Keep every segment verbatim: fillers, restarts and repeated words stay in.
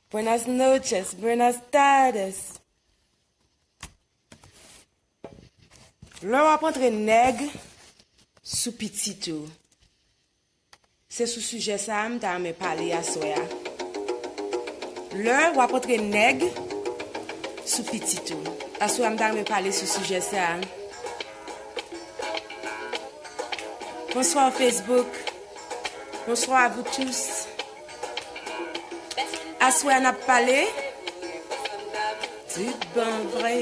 Buenas noches, buenas tardes. Lè w ap antre nèg sou pitit ou. Se sou sijè sa a m ta renmen pale aswè a. Lè w ap antre nèg sou pitit ou. Aswè a m ta renmen pale sou sijè sa a. Bonsoir Facebook. Bonsoir à vous tous. Aswè a n ap pale. Tout bon vre.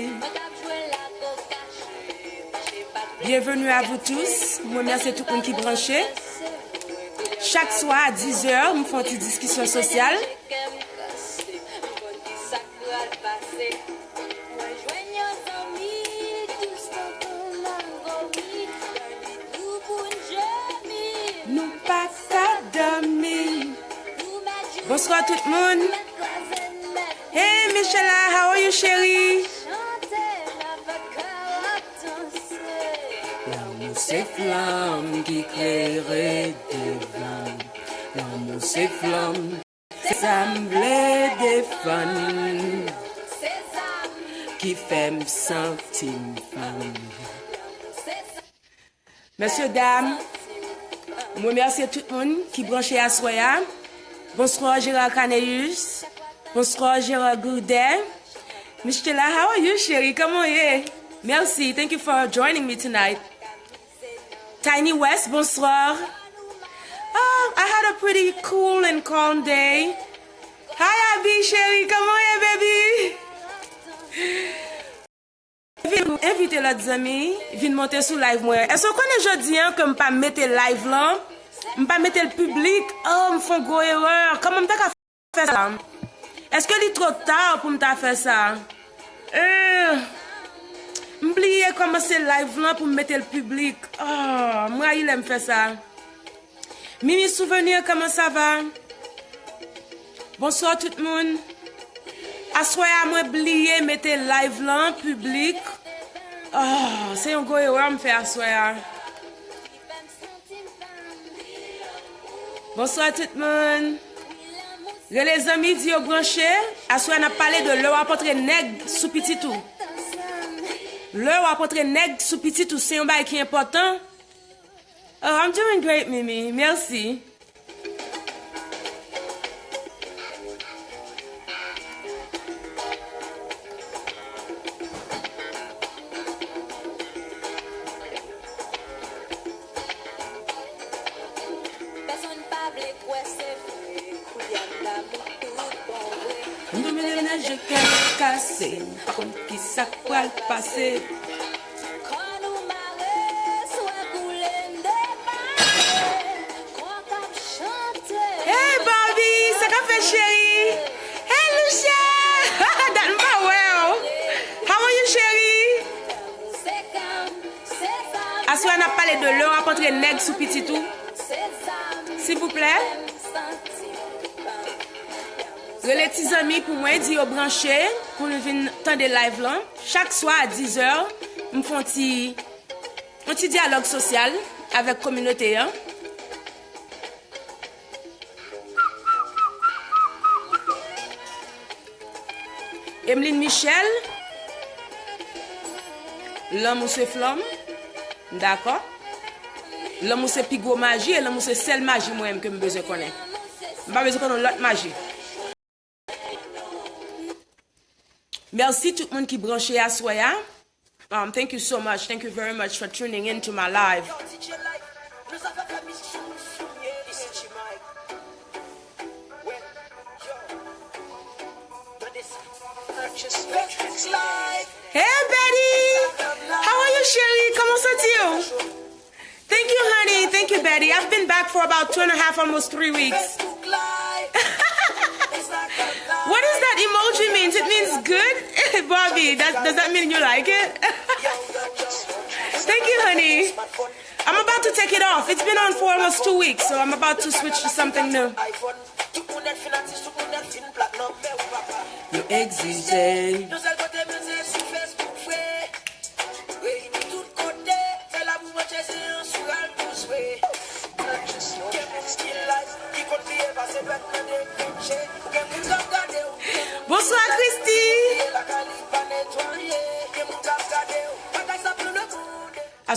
Bienvenue à vous tous. Mwen remèsye tout moun ki branche. Chak swa a dizè, m fè yon ti diskisyon sosyal. Nou pa ka dòmi. Bonswa tout moun. Hey Michela, how are you, chérie? Lanmou se flanm ki klere devan. Lanmou se flanm, se sa m vle defann. Ki fè m santi m fanm. Mesye dam, m remèsye tout moun ki branche aswè a. Bonsoir Gérard Caneus. Bonsoir Gérard Gourdet. Michela, how are you, chérie? Kòman w ye? Merci. Thank you for joining me tonight. Tiny West, bonsoir. Oh, I had a pretty cool and calm day. Hi Abby, chérie, kòman w ye, baby? Envite, envite lòt zanmi vin monte sou live mwen. Èske w konnen jodi a ke m pa mete live lan? M pa mete l piblik. Oh, m fè yon gwo erè. Kòman m ta ka fè sa? Èske li twò ta pou m ta fè sa? Euh, m bliye kòmanse live lan pou m mete l piblik. Oh, m rayi lè m fè sa. Mimi Souvenir, comment ça va? Bonsoir tout moun. Aswè a mwen bliye mete live lan piblik. Oh, se yon gwo erè m fè aswè a. Bonsoir tout moun. Rele zanmi, di yo branche. Aswè a n ap pale de lè w ap antre nèg sou pitit ou. Lè w ap antre nèg sou pitit ou, se yon bagay ki enpòtan. Oh, I'm doing great, Mimi. Merci. Pèsonn pa vle kwè se vre, koulye a m damou tout bon vre. M tonbe nan nèj, kè m kase, m pa konn ki sa k pral pase. Kò nou mare, swè koule, n depale. Kò k ap chante. Hey Barbie, sa k ap fèt cheri? Hey Lucia, dat m pa wè w. How are you cheri? Aswè a n ap pale de lè w ap antre nèg sou pitit ou. Silvouplè. Rele ti zanmi pou mwen, di yo branche pou nou vin tande live lan. Chak swa a dizè, m fè yon ti, yon ti dyalòg sosyal avèk kominote an. Emeline Michel, lanmou se flanm. Dakò. Lanmou se pi gwo maji, e lanmou se sèl maji mwen menm ke m bezwen konnen. M pa bezwen konnen yon lòt maji. Mèsi tout moun ki branche aswè a. Um, thank you so much. Thank you very much for tuning in to my live. Hey Betty! How are you, chérie? Comment ça dit? Thank you, honey. Thank you, Betty. I've been back for about two and a half, almost three weeks. What does that emoji means? It means good? Bobby, that, does that mean you like it? Thank you, honey. I'm about to take it off. It's been on for almost two weeks, so I'm about to switch to something new. Yo egzije. Reyini tout kote, se la pou manje se yon sou al pou swe. Gen moun ki live, ki konn bliye pase dwèt nan dekonche. Ou gen moun k ap gade w,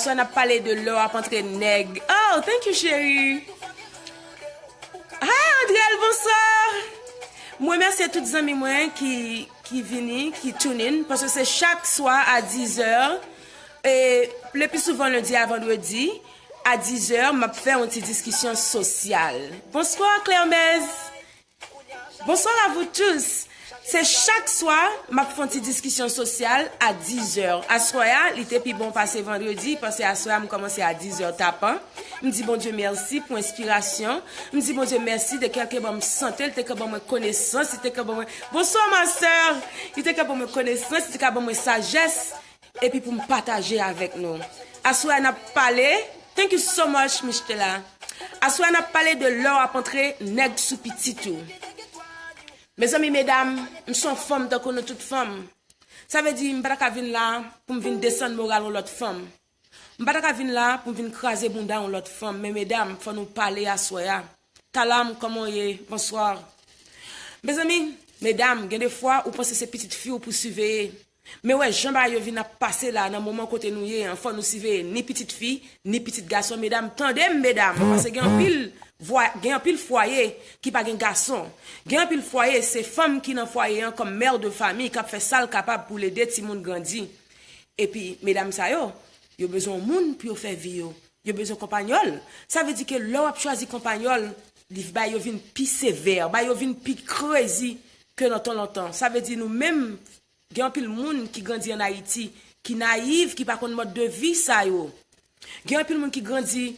N ap pale de lè w ap antre nèg. Oh, thank you, cheri. Hi, Andrel, bonswa. Mwen remèsye tout zanmi mwen ki, ki vini, ki tune in, paske se chak swa a dizè, e le pli souvan lendi a vandredi, a dizè, m ap fè yon ti diskisyon sosyal. Bonswa, Clermez. Bonsoir à vous tous. Se chak swa, m ap fè yon ti diskisyon sosyal a dizè. Aswè a, li te pi bon pase vandredi, paske aswè a, m kòmanse a dizè tapan. M di Bondye mèsi pou enspirasyon. M di Bondye mèsi de ke l te ban m sante, li te ka ban mwen konesans, li te ka ban mwen, bonswa, ma sè! Li te ka ban mwen konesans, li te ka ban mwen sajès, epi pou m pataje avèk nou. Aswè a, n ap pale, thank you so much, Michela. Aswè a, n ap pale de lè w ap antre nèg sou pitit ou. Mezanmi, medam, m se yon fanm tankou nou tout fanm. Sa vle di, m pa ta ka vin la pou m vin desann moral yon lòt fanm. M pa ta ka vin la pou m vin kraze bounda yon lòt fanm. Men medam, fò nou pale aswè a. Talam, kòman w ye? Bonswa. Mezanmi, medam, gen de fwa, ou panse se pitit fi w pou siveye. Men wè, jan bagay yo vin ap pase la, nan moman kote nou ye an, fò nou siveye ni pitit fi, ni pitit gason. Medam, tande m, medam, paske gen anpil vwa-, gen anpil fwaye ki pa gen gason. Gen anpil fwaye, se fanm ki nan fwaye an kòm mè de fami k ap fè sa l kapab pou l ede timoun grandi. Epi, medam sa yo, yo bezwen yon moun pou yo fè vi yo. Yo bezwen konpanyòl. Sa vle di ke lè w ap chwazi konpanyòl, li bay yo vin pi sevè, bay yo vin pi crazy ke nan tan lontan. Sa vle di nou menm, gen anpil moun ki grandi ann Ayiti, ki nayiv, ki pa konn mòd de vi sa yo. Gen anpil moun ki grandi,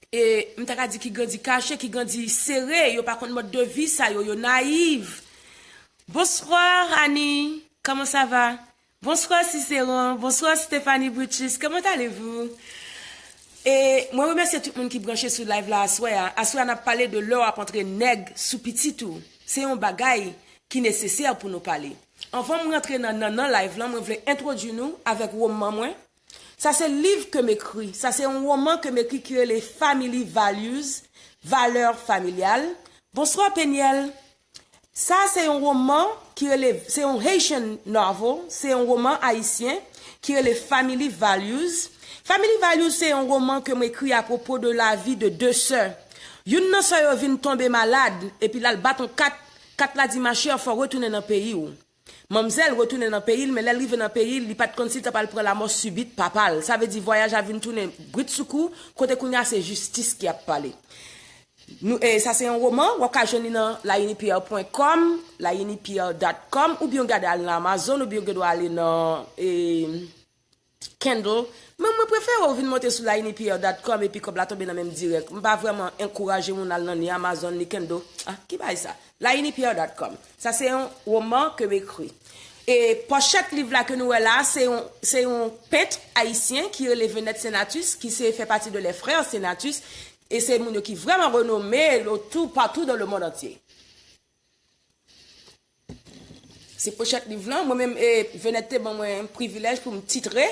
e, m ta ka di ki grandi kache, ki grandi sere, yo pa konn mòd de vi sa yo, yo nayiv. Bonsoir, Annie. Comment ça va? Bonsoir, Cicéron. Bonsoir, Stéphanie Brutus. Comment allez-vous? E mwen remèsye tout moun ki branche sou live la aswè a. Aswè a, n ap pale de lè w ap antre nèg sou pitit ou. Se yon bagay ki nesesè pou nou pale. Anvan m rantre nan, nan, nan live lan, mwen vle entwodui nou avèk woman mwen. Sa se liv ke m ekri. Sa se yon woman ke m ekri ki rele Family Values, Valè Familyal. Bonswa, Peniel. Sa se yon woman ki rele, se yon Haitian novel, se yon woman ayisyen ki rele Family Values. Family Values se yon woman ke m ekri apwopo de lavi de de sè. Youn nan sè yo vin tonbe malad, epi l al bat yon kat, kat la di, machè, fò w retounen nan peyi w. Manmzèl retounen nan peyi l, men lè l rive nan peyi l, li pa t konn si l ta pral pran lamò sibit papa l. Sa vle di vwayaj la vin tounen britsoukou, kote kounye a se jistis ki ap pale. Nou, e, sa se yon woman, w ap ka jwenn li nan lainipierre pwen kòm, lainipierre dot com, oubyen w gade al nan Amazon, oubyen w gen dwa ale nan, e, Kindle. Men mwen prefere w vin monte sou lainipierre dot com epi kòb la tonbe nan men m dirèk. M pa vrèman ankouraje moun al nan ni Amazon, ni Kindle. Ah, ki bagay sa? lainipierre dot com. Sa se yon woman ke m ekri. E pòchèt liv la ke nou wè la, se yon, se yon pent ayisyen ki rele Venette Senatus, ki se fè pati de les frères Senatus, e se moun yo ki vrèman renome tou, patou dans le monde entier. Se pòchèt liv lan, mwen menm, e, Venette te ban mwen privilèj pou m titre,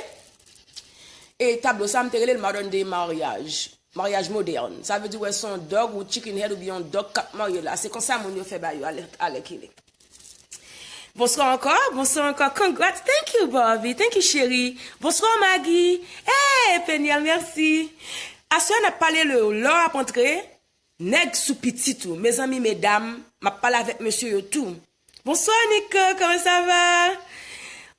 e tablo sa, m te rele l Modern Day Maryaj. Maryaj modèn. Sa vle di, wè, se yon dog ou chicken head oubyen yon dog k ap marye la. Se konsa moun yo fè bagay yo alè, alèkile. Bonswa ankò, bonswa ankò. Congrats, thank you, Barbie, thank you, cheri. Bonswa, Maggie. Hey, Peniel, mèsi. Aswè, n ap pale de lè w ap antre nèg sou pitit ou. Mezanmi, medam, m ap pale avèk mesye yo tou. Bonswa, Nico, comment ça va?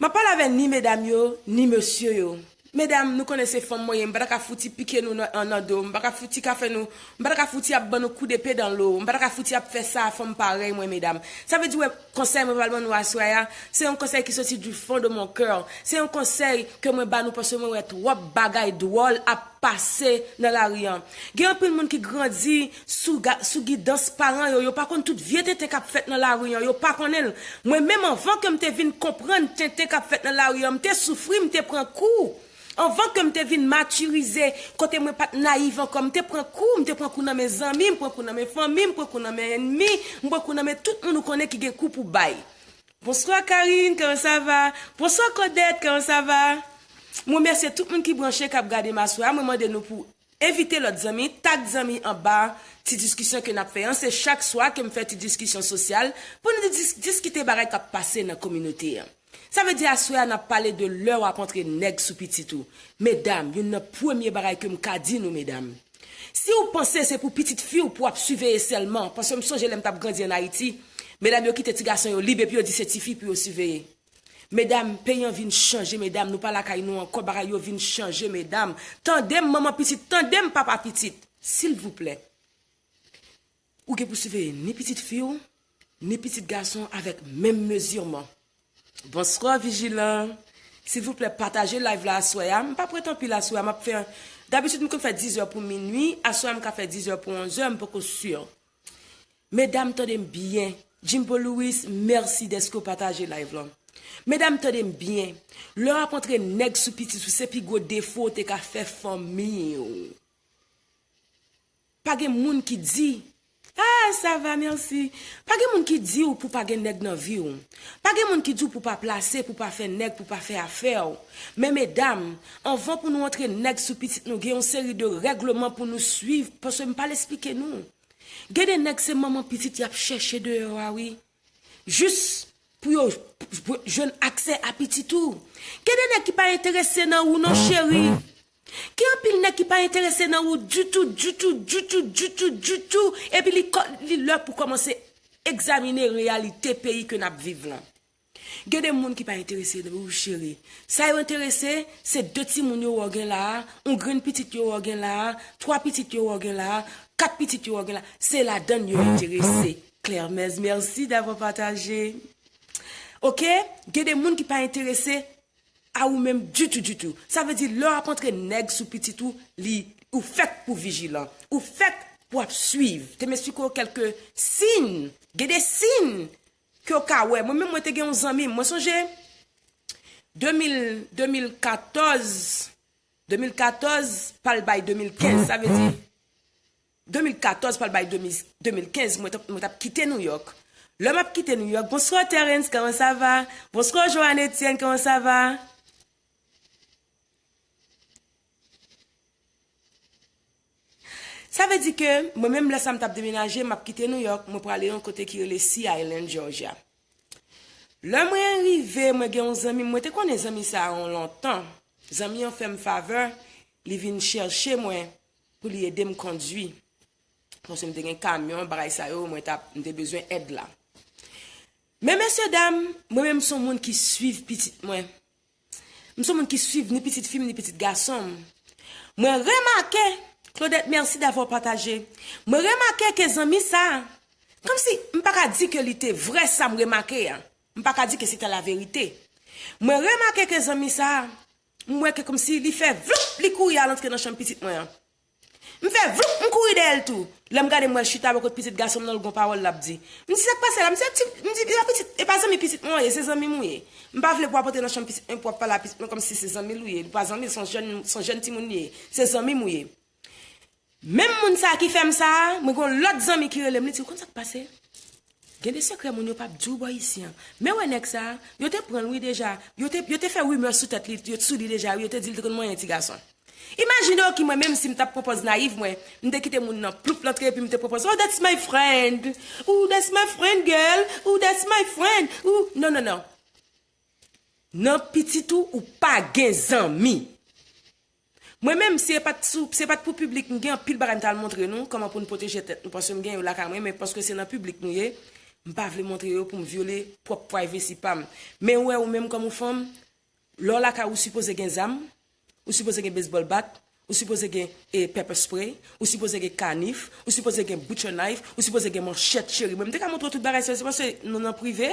M ap pale avè ni medam yo, ni mesye yo. Medam, nou konnen se fanm mwen ye, m pa ta ka fouti pike nou nan, nan do, m pa ka fouti ka fè nou, m pa ta ka fouti ap ban nou kou depe dan lo, m pa ta ka fouti ap fè sa a fanm parèy mwen, medam. Sa vle di, wè, konsèy mwen pral ban nou aswè a, se yon konsèy ki soti du fond de mon cœur. Se yon konsèy ke mwen ba nou paske mwen wè twòp bagay dwòl ap pase nan lari an. Gen anpil moun ki grandi sou ga-, sou gidans paran yo, yo pa konn tout vye tenten k ap fèt nan lari an, yo pa konnen l. Mwen menm, anvan ke m te vin konprann tenten k ap fèt nan lari an, m te soufri, m te pran kou. Anvan ke m te vin matirize, kote mwen pa t nayiv ankò, m te pran kou, m te pran kou nan men zanmi, m pran kou nan men fanmi, m pran kou nan men ènmi, m pran kou nan men tout moun ou konnen ki gen kou pou bay. Bonswa Karine, kòman sa va? Bonswa Claudette, kòman sa va? Mwen remèsye tout moun ki branche, k ap gade m aswè a. Mwen mande nou pou envite lòt zanmi, tag zanmi anba ti diskisyon ke n ap fè an. Se chak swa ke m fè ti diskisyon sosyal pou nou dis-, diskite bagay k ap pase nan kominote an. Sa vle di aswè a n ap pale de lè w ap antre nèg sou pitit ou. Medam, youn nan premye bagay ke m ka di nou, medam. Si w panse se pou pitit fi w pou w ap siveye sèlman, paske m sonje lè m t ap grandi ann Ayiti, medam yo kite ti gason yo lib epi yo di se tifi pou yo siveye. Medam, peyi an vin chanje, medam, nou pa lakay nou ankò, bagay yo vin chanje, medam. Tande m, manman pitit, tande m, papa pitit, silvouplè. Ou gen pou siveye ni pitit fi w, ni pitit gason avèk menm mezirman. Bonswa, vijilan. Silvouplè, pataje live la aswè a. M p ap ret anpil aswè a, m ap fè, dabitid m konn fè diz è pou minui, aswè a m ka fè diz è pou onz è, m poko si. Medam, tande m byen. Jimbo Louis, mèsi dèske w pataje live lan. Medam, tande m byen. Lè w ap antre nèg sou pitit ou, se pi gwo defo w te ka fè fanmi w. Pa gen moun ki di, ah, ça va, merci. Pa gen moun ki di w pou pa gen nèg nan vi w. Pa gen moun ki di w pou pa plase, pou pa fè nèg, pou pa fè afè w. Men medam, anvan pou nou antre nèg sou pitit nou, gen yon seri de règleman pou nou swiv, paske m pral esplike nou. Gen de nèg se manman pitit y ap chèche deyò a, wi. Jis pou yo jwenn aksè a pitit ou. Gen de nèg ki pa enterese nan ou non, cheri. Gen anpil nèg ki pa enterese nan ou ditou, ditou, ditou, ditou, ditou. Epi li, li lè pou kòmanse egzamine reyalite peyi ke n ap viv lan. Gen de moun ki pa enterese nan ou, cheri. Sa yo enterese, se de timoun yo wè w gen la a, yon grenn pitit yo wè w gen la a, twa pitit yo wè w gen la a, kat pitit yo wè w gen la a. Se ladann yo enterese. Claire Mez, merci d'avoir partagé. Oke? Gen de moun ki pa enterese a ou menm ditou, ditou. Sa vle di, lè w ap antre nèg sou pitit ou, li, ou fèk pou vijilan. Ou fèk pou ap swiv. Te m esplike w kèlke siy. Gen de siy ke w ka wè. Mwen menm, mwen te gen yon zanmi m. Mwen sonje de mil, de mil katòz, de mil katòz, pral bay de mil kenz. Sa vle di, de mil katòz pral bay de mil, de mil kenz, mwen t ap, mwen t ap kite Nouyòk. Lè m ap kite Nouyòk, bonswa Terence, comment ça va? Bonswa Joanne Etienne, comment ça va? Sa vle di ke mwen menm lè sa m t ap demenaje, m ap kite Nouyòk, mwen prale yon kote ki rele Sea Island, Georgia. Lè mwen rive, mwen gen yon zanmi, mwen te konnen zanmi sa a yon lontan. Zanmi an fè m favè, li vin chèche mwen pou li ede m kondui. Paske m te gen kamyon, bagay sa yo, mwen t ap, m te bezwen èd la. Men mesye dam, mwen menm se yon moun ki swiv pitit mwen. M se yon moun ki swiv ni pitit fi m, ni pitit gason m. Mwen remake, Claudette, merci d'avoir partagé. Mwen remake ke zanmi sa a, kòmsi m pa ka di ke li te vrè sa m remake a. M pa ka di ke se te la verite. Mwen remake ke zanmi sa a, m wè ke kòmsi li fè vloup, li kouri al antre nan chanm pitit mwen an. M fè vloup, m kouri dèyè l tou. Lè m gade, m wè l chita bò kot pitit gason m nan, l gon pawòl l ap di. M di, sa k pase la? M di, ti, m di, e pa pitit, e pa zanmi pitit mwen w ye, se zanmi m ou ye. M pa vle pou w ap antre nan chanm pitit mwen, pou w ap pale a pitit mwen kòmsi se zanmi l ou ye. Li pa zanmi l, se yon jèn, se yon jèn timoun li ye. Se zanmi m ou ye. Menm moun sa a ki fè m sa a, mwen gen yon lòt zanmi ki rele m, li di, ou konn sa k pase? Gen de sekrè moun yo p ap di w bò isi an. Men wè nèg sa a, yo te pran l wi deja. Yo te, yo te fè rimè sou tèt li, yo, sou li deja wi, yo te di l te konn manyen ti gason. Imajine w ki mwen menm si m t ap pran pòz nayiv mwen, m te kite moun nan ploup l antre epi m te pran pòz, "Oh, that's my friend. Oh, that's my friend, girl. Oh, that's my friend." Oh, non, non, non. Nan pitit ou, ou pa gen zanmi. Mwen menm, si e pa t sou, si e pa t pou piblik, m gen anpil bagay m t al montre nou, kòman pou n pwoteje tèt nou, paske m gen yo lakay mwen, men paske se nan piblik nou ye, m pa vle montre yo pou m vyole pwòp privacy pa m. Men ou wè ou menm kòm yon fanm, lè w lakay ou sipoze gen zam, ou sipoze gen baseball bat, ou sipoze gen e, pepper spray, ou sipoze gen kanif, ou sipoze gen butcher knife, ou sipoze gen manchèt, cheri. Mwen, m te ka montre w tout bagay sa yo, se paske nou nan prive,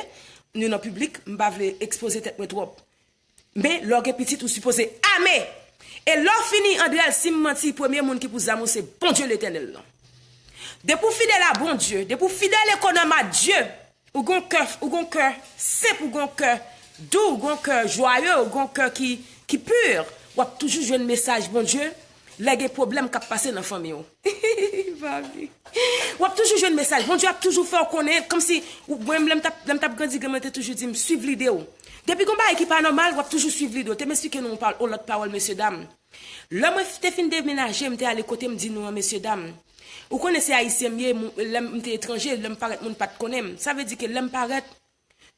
nou nan piblik, m pa vle ekspoze tèt mwen twòp. Men, lè w gen pitit, ou sipoze ame. E lè w fini, Andrèl, si m manti, premye moun ki pou zam ou se Bondye Letènèl lan. Depi w fidèl a Bondye, depi w fidèl e konòm a Dye, ou gon kè, ou gon kè senp, ou gon kè dou, ou gon kè jwaye, ou gon kè ki, ki pi, w ap toujou jwenn mesaj Bondye lè gen pwoblèm k ap pase nan fanmi w. Papi. W ap toujou jwenn mesaj. Bondye ap toujou fè w konnen, kòmsi, ou, mwen, lè m t ap, lè m t ap grandi, granmwen te toujou di m, swiv lide w. Depi gon bagay ki pa nòmal, w ap toujou swiv lide w. Te m esplike nou yon pa-, yon lòt pawòl, mesye dam. Lè mwen te fin demenaje, m te ale kote m di nou an, mesye dam. Ou konnen se ayisyen m ye, lè m te etranje, lè m parèt, moun pa t konnen m. Sa vle di ke lè m parèt,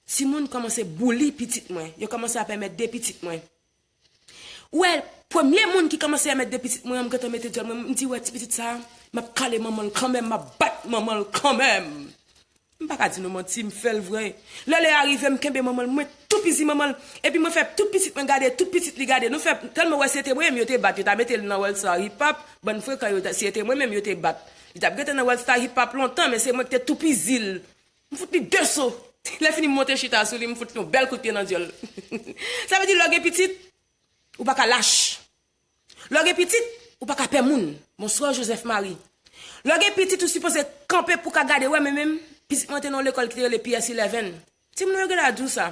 Timoun kòmanse bouli pitit mwen. Yo kòmanse ap enmède pitit mwen. Ou wè, premye moun ki kòmanse enmède pitit mwen an, m gentan mete dyòl mwen, m di, "Wè, ti pitit sa a, m ap kale manman l kanmenm, m ap bat manman l kanmenm." M pa ka di nou manti, m fè l vre. Lè lè a rive, m kenbe manman l, mwen toupizi manman l. Epi mwen fè tout pitit mwen gade, tout pitit li gade. Nou fè, tèlman wè si se te mwen menm yo te bat, yo ta mete l nan World Star Hip Hop, bann frekan yo, ta- si se te mwen menm yo te bat. Li t ap gentan nan World Star Hip Hop lontan, men se mwen ki te toupizi l. M fout li de so. Lè fini m monte chita sou li, m fout li yon bèl kout pye nan dyòl. Sa vle di lè w gen pitit, ou pa ka lach. Lè w gen pitit, ou pa ka pè moun. Bonswa, Joseph Marie. Lè w gen pitit, ou sipoze kanpe pou w ka gade. Wè, men menm, pitit mwen te nan yon lekòl ki te rele P S eleven. Timoun yo genlè di w sa.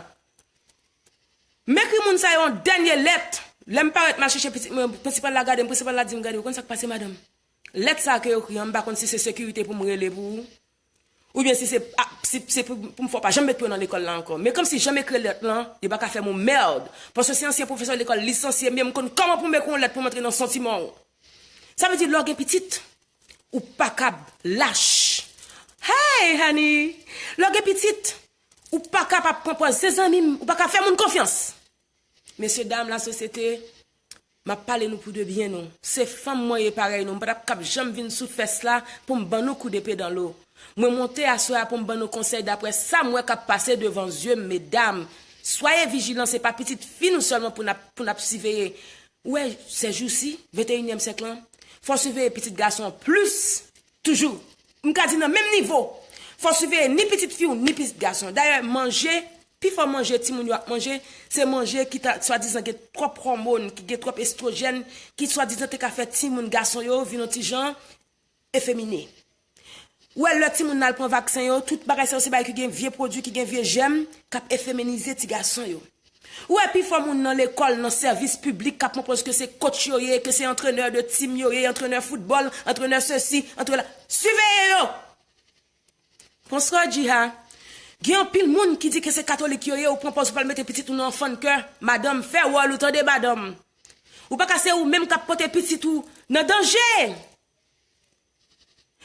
M ekri moun sa yo yon dènye lèt. Lè m parèt, m al chèche pitit mwen, prensipal la gade m, prensipal la di m, "Gade, ou konn sa k pase, madanm? Lèt sa ke yo ekri an, m pa konn si se sekirite pou m rele pou ou, oubyen si se, a, si se pou, pou m fè w pa janm met pye w nan lekòl la ankò." Men kòmsi jan m ekri lèt lan, yo pa ka fè m yon mèd. Paske se ansyen pwofesè lekòl lisansye m ye, m konn kòman pou m ekri yon lèt pou m antre nan santiman w. Sa vle di, lè w gen pitit, ou pa kab lach. Hey, honey! Lè w gen pitit, ou pa kapab pran pòz se zanmi m, ou pa ka fè moun konfyans. Mesye dam lasosyete, m ap pale nou pou de byen nou. Se fanm mwen ye parèy nou. M pa t ap kab janm vin sou fès la pou m ban nou kou depe dan lo. Mwen monte aswè a pou m ban nou konsèy daprè sa m wè k ap pase devan zye m, medam. Swaye vijilan, se pa pitit fi nou sèlman pou n ap, pou n ap siveye. Ou wè, sèjousi, venteyinyèm syèk lan, fò w siveye pitit gason plis toujou. M ka di nan menm nivo. Fò w siveye ni pitit fi w, ni pitit gason. Dayè, manje, pifò manje timoun yo ap manje, se manje ki ta, swadizan gen twòp òmòn, ki gen twòp estwojèn, ki swadizan te ka fè timoun gason yo vin yon ti jan efemine. Ou wè, lè timoun nan al pran vaksen yo, tout bagay sa yo se bagay ki gen vye pwodui, ki gen vye jèm, k ap efeminize ti gason yo. Ou wè, pifò moun nan lekòl, nan sèvis piblik, k ap pran pòz ke se coach yo ye, ke se antrenè de tim yo ye, antrenè foutbòl, antrenè sesi, antrenè la. Siveye yo! Bonswa, Jiha. Gen anpil moun ki di ke se katolik yo ye, ou pran pòz ou pral mete pitit ou nan fann kè. Madanm, fè wòl ou, tande, madanm. Ou pa ka se ou menm k ap pote pitit ou nan danje.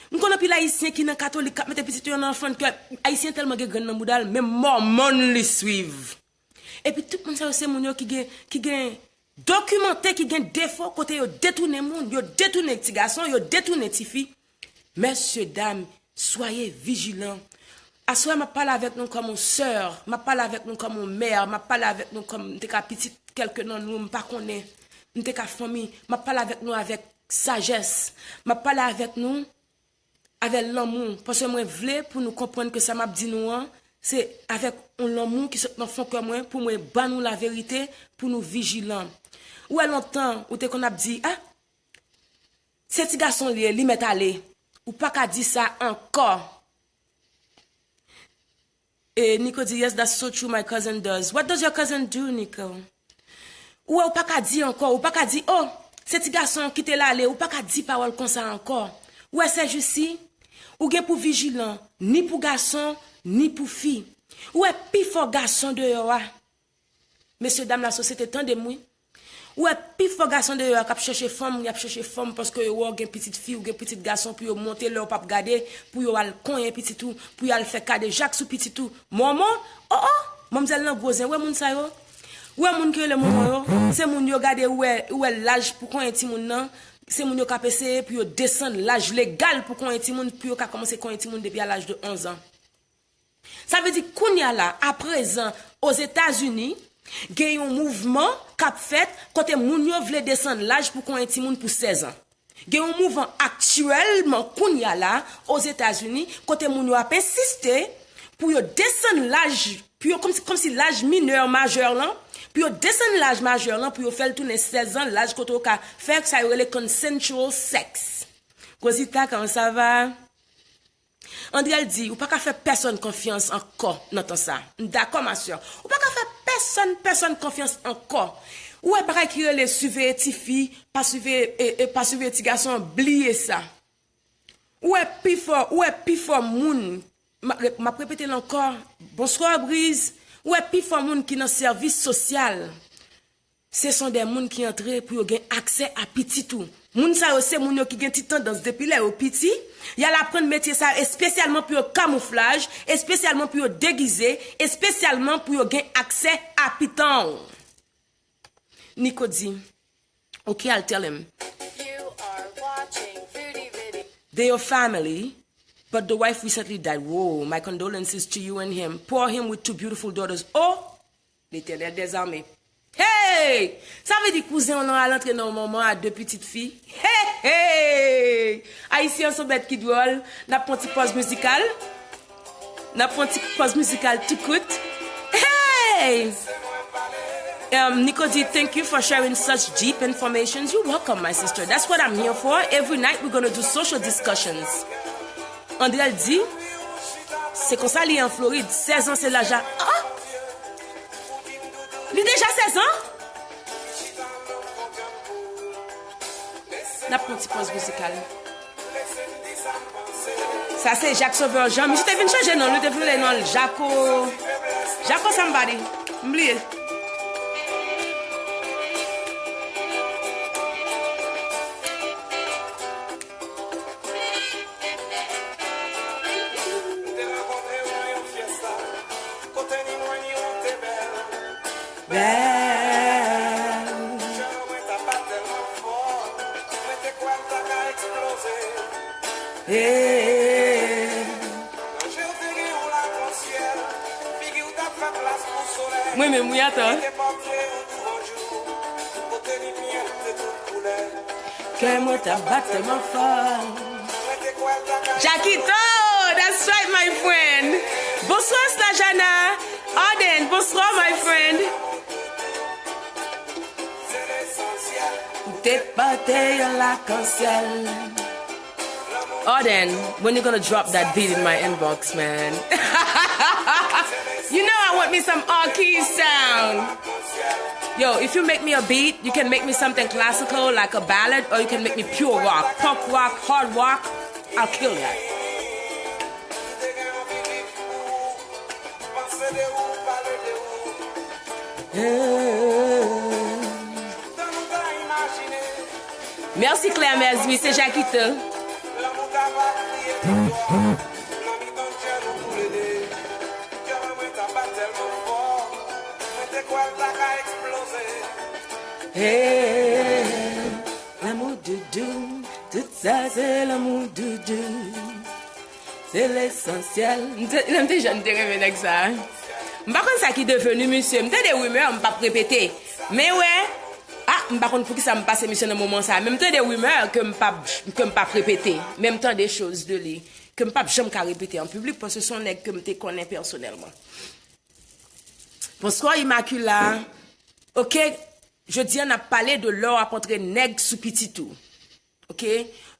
M konn anpil Ayisyen ki nan katolik k ap mete pitit yo nan fann kè. Ayisyen tèlman gen grenn nan bouda l, menm Mòmon li swiv. Epi tout moun sa yo se moun yo ki gen, ki gen dokimante, ki gen defo, kote yo detounen moun, yo detounen ti gason, yo detounen ti fi. Mesye dam, swaye vijilan. Aswè m ap pale avèk nou kòm yon sè, m ap pale avèk nou kòm yon mè, m ap pale avèk nou kòm m te ka pitit kèlke nan nou, m pa konnen. M te ka fanmi, m ap pale avèk nou avèk sajès. M ap pale avèk nou avè lanmou, paske mwen vle pou nou konprann ke sa m ap di nou an, se avèk yon lanmou ki sot nan fon kè mwen pou mwen ban nou laverite, pou nou vijilan. Ou wè lontan, ou te konn ap di, "Ah, se ti gason li ye, li mèt ale." Ou pa ka di sa ankò. E Nico di, "Yes, that's so true, my cousin does." What does your cousin do, Nico? Ou wè, ou pa ka di ankò, ou pa ka di, "Oh, se ti gason, kite l ale." Ou pa ka di pawòl konsa ankò. Ou wè, sèjousi, ou gen pou vijilan, ni pou gason, ni pou fi. Ou wè, pifò gason deyò a. Mesye dam lasosyete, tande m wi. Ou wè, pifò gason deyò a k ap chèche fanm, y ap chèche fanm paske yo wè w gen pitit fi, ou gen pitit gason pou yo monte lè w p ap gade, pou yo al konyen pitit ou, pou y al fè kadejak sou pitit ou. Mòmon, oh, oh, manmzèl nan gwo zen, wè moun sa yo. Ou wè moun ki rele mòmon yo, se moun yo gade, ou wè, ou wè laj pou konyen timoun nan, se moun yo k ap eseye pou yo desann laj legal pou konyen timoun, pou yo ka kòmanse konyen timoun depi a laj de onz an. Sa vle di kounye a la, aprezan, Ozetazini, gen yon mouvman k ap fèt kote moun yo vle desann laj pou konyen timoun pou sèz an. Gen yon mouvman aktyèlman kounye a la, Ozetazini, kote moun yo ap ensiste pou yo desann laj, pou yo kòmsi, kòmsi laj minè majè lan, pou yo desann laj majè lan, pou yo fè l tounen sèz an, laj kote yo ka fè sa yo rele consensual sex. Rosita, comment ça va? Andrel di, ou pa ka fè pèsonn konfyans ankò nan tan sa. M dakò, ma sè. Ou pa ka fè pèsonn, pèsonn konfyans ankò. Ou wè bagay ki rele siveye tifi, pa siveye, e, e, pa siveye ti gason an, bliye sa. Ou wè pifò, ou wè pifò moun, m ap re-, m ap repete l ankò, bonswa Briz, ou wè pifò moun ki nan sèvis sosyal. Se son de moun ki antre pou yo gen aksè a pitit ou. Moun sa yo se moun yo ki gen ti tandans depi lè yo piti, y al aprann metye sa yo espesyalman pou yo kamouflaj, espesyalman pou yo degize, espesyalman pou yo gen aksè a pitan. Nico di, "Okay, I'll tell him. They your family, but the wife recently died. Whoa, my condolences to you and him. Poor him with two beautiful daughters." Oh! Letènèl dèzame. Hey! Sa vle di kouzen w lan al antre nan yon manman a de pitit fi. Hey! Hey! Ayisyen an se yon bèt ki dwòl. N ap pran ti pòz mizikal. N ap pran ti pòz mizikal tou kout. Hey! Um, Nico di, "Thank you for sharing such deep informations." You're welcome, my sister. That's what I'm here for. Every night we're gonna do social discussions. Andrel di, "Se konsa li ye an Florid, sèz an se laj la." Ah! Li deja sèz an? N ap pran ti pòz mizikal. Sa se Jacques Sauveur Jean. Misye te vin chanje non, li te vin rele non l Jaco. Jaco somebody. M bliye. Bèl. Hey. Mwen menm, wi, atann. Kè mwen t ap bat tèlman fò. Jackito, that's right, my friend. Bonswa, Slajana. Arden, bonswa, my friend. Ou te pote yon lakansyèl. Arden, when you gonna drop that beat in my inbox, man? You know I want me some R Keys sound. Yo, if you make me a beat, you can make me something classical, like a ballad, or you can make me pure rock, punk rock, hard rock. I'll kill that. Mèsi Clemens, wi, se Jakito. Hey, lanmou doudou, tout sa se lanmou doudou. Se lesansyèl. M te, lè m te jèn, m te renmen nèg sa. M pa konn sa ki deveni misye. M tande rimè, m p ap repete. Men wè, ah, m pa konn poukisa m pase misye nan moman sa. Men m tande rimè ke m p ap, ke m p ap repete. Men m tande choz de li ke m p ap janm ka repete an piblik, paske se yon nèg ke m te konnen pèsonèlman. Bonswa, Immaculata. Ok, jodi a n ap pale de lè w ap antre nèg sou pitit ou. Ok?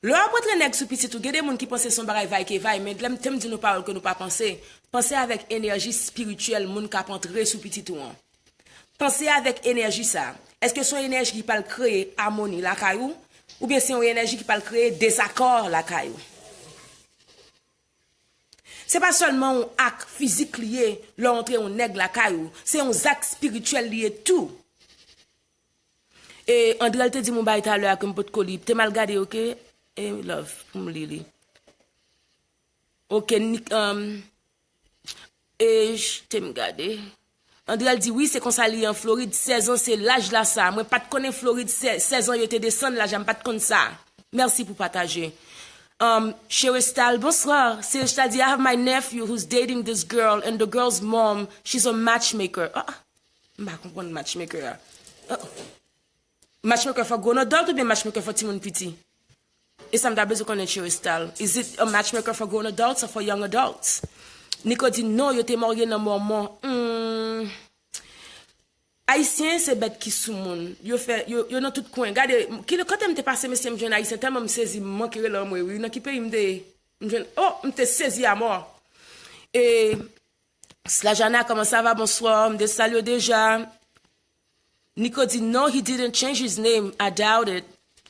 Lè w ap antre nèg sou pitit ou, gen de moun ki panse se yon bagay vaykevay, men lè m te m di nou pawòl ke nou pa panse, panse avèk enèji espirityèl moun k ap antre sou pitit ou an. Panse avèk enèji sa. Èske se yon enèji ki pral kreye amoni lakay ou? Oubyen se yon enèji ki pral kreye dezakò lakay ou? Se pa sèlman yon ak fizik li ye lè w antre yon nèg lakay ou, se yon zak espirityèl li ye tou. E Andrel te di m yon bagay talè a ke m potko li. Te m al gade, ok? E love, pou m li li. Ok, Nick, um, e j-, te m gade. Andrel di, wi, se konsa li ye an Florid, sèz an, se laj la sa. Mwen pa t konnen Florid, sè-, sèz an, yo te desann laj la, m pa t konn sa. Mèsi pou pataje. Um, Cheristal, bonswa. Cheristal di, I have my nephew who's dating this girl, and the girl's mom, she's a matchmaker. Ah, m pa konprann matchmaker a. Oh. Matchmaker for grown adult oubyen matchmaker for timoun piti? E sa m ta bezwen konnen, Cheristal. Is it a matchmaker for grown adults or for young adults? Nico di, non, yo te marye nan Mòmon. Hmm. Ayisyen se bèt ki sou moun. Yo fè, yo, yo nan tout kwen. Gade, ki, kote m te pase, mesye, m jwenn Ayisyen, tèlman m sezi, m manke rele anmwe, wi. Nan ki peyi m te ye? M jwenn, oh, m te sezi amò. E, Slajana, comment ça va? Bonsoir. M te salye w deja. Nico di, no, he didn't change his name. I doubt it.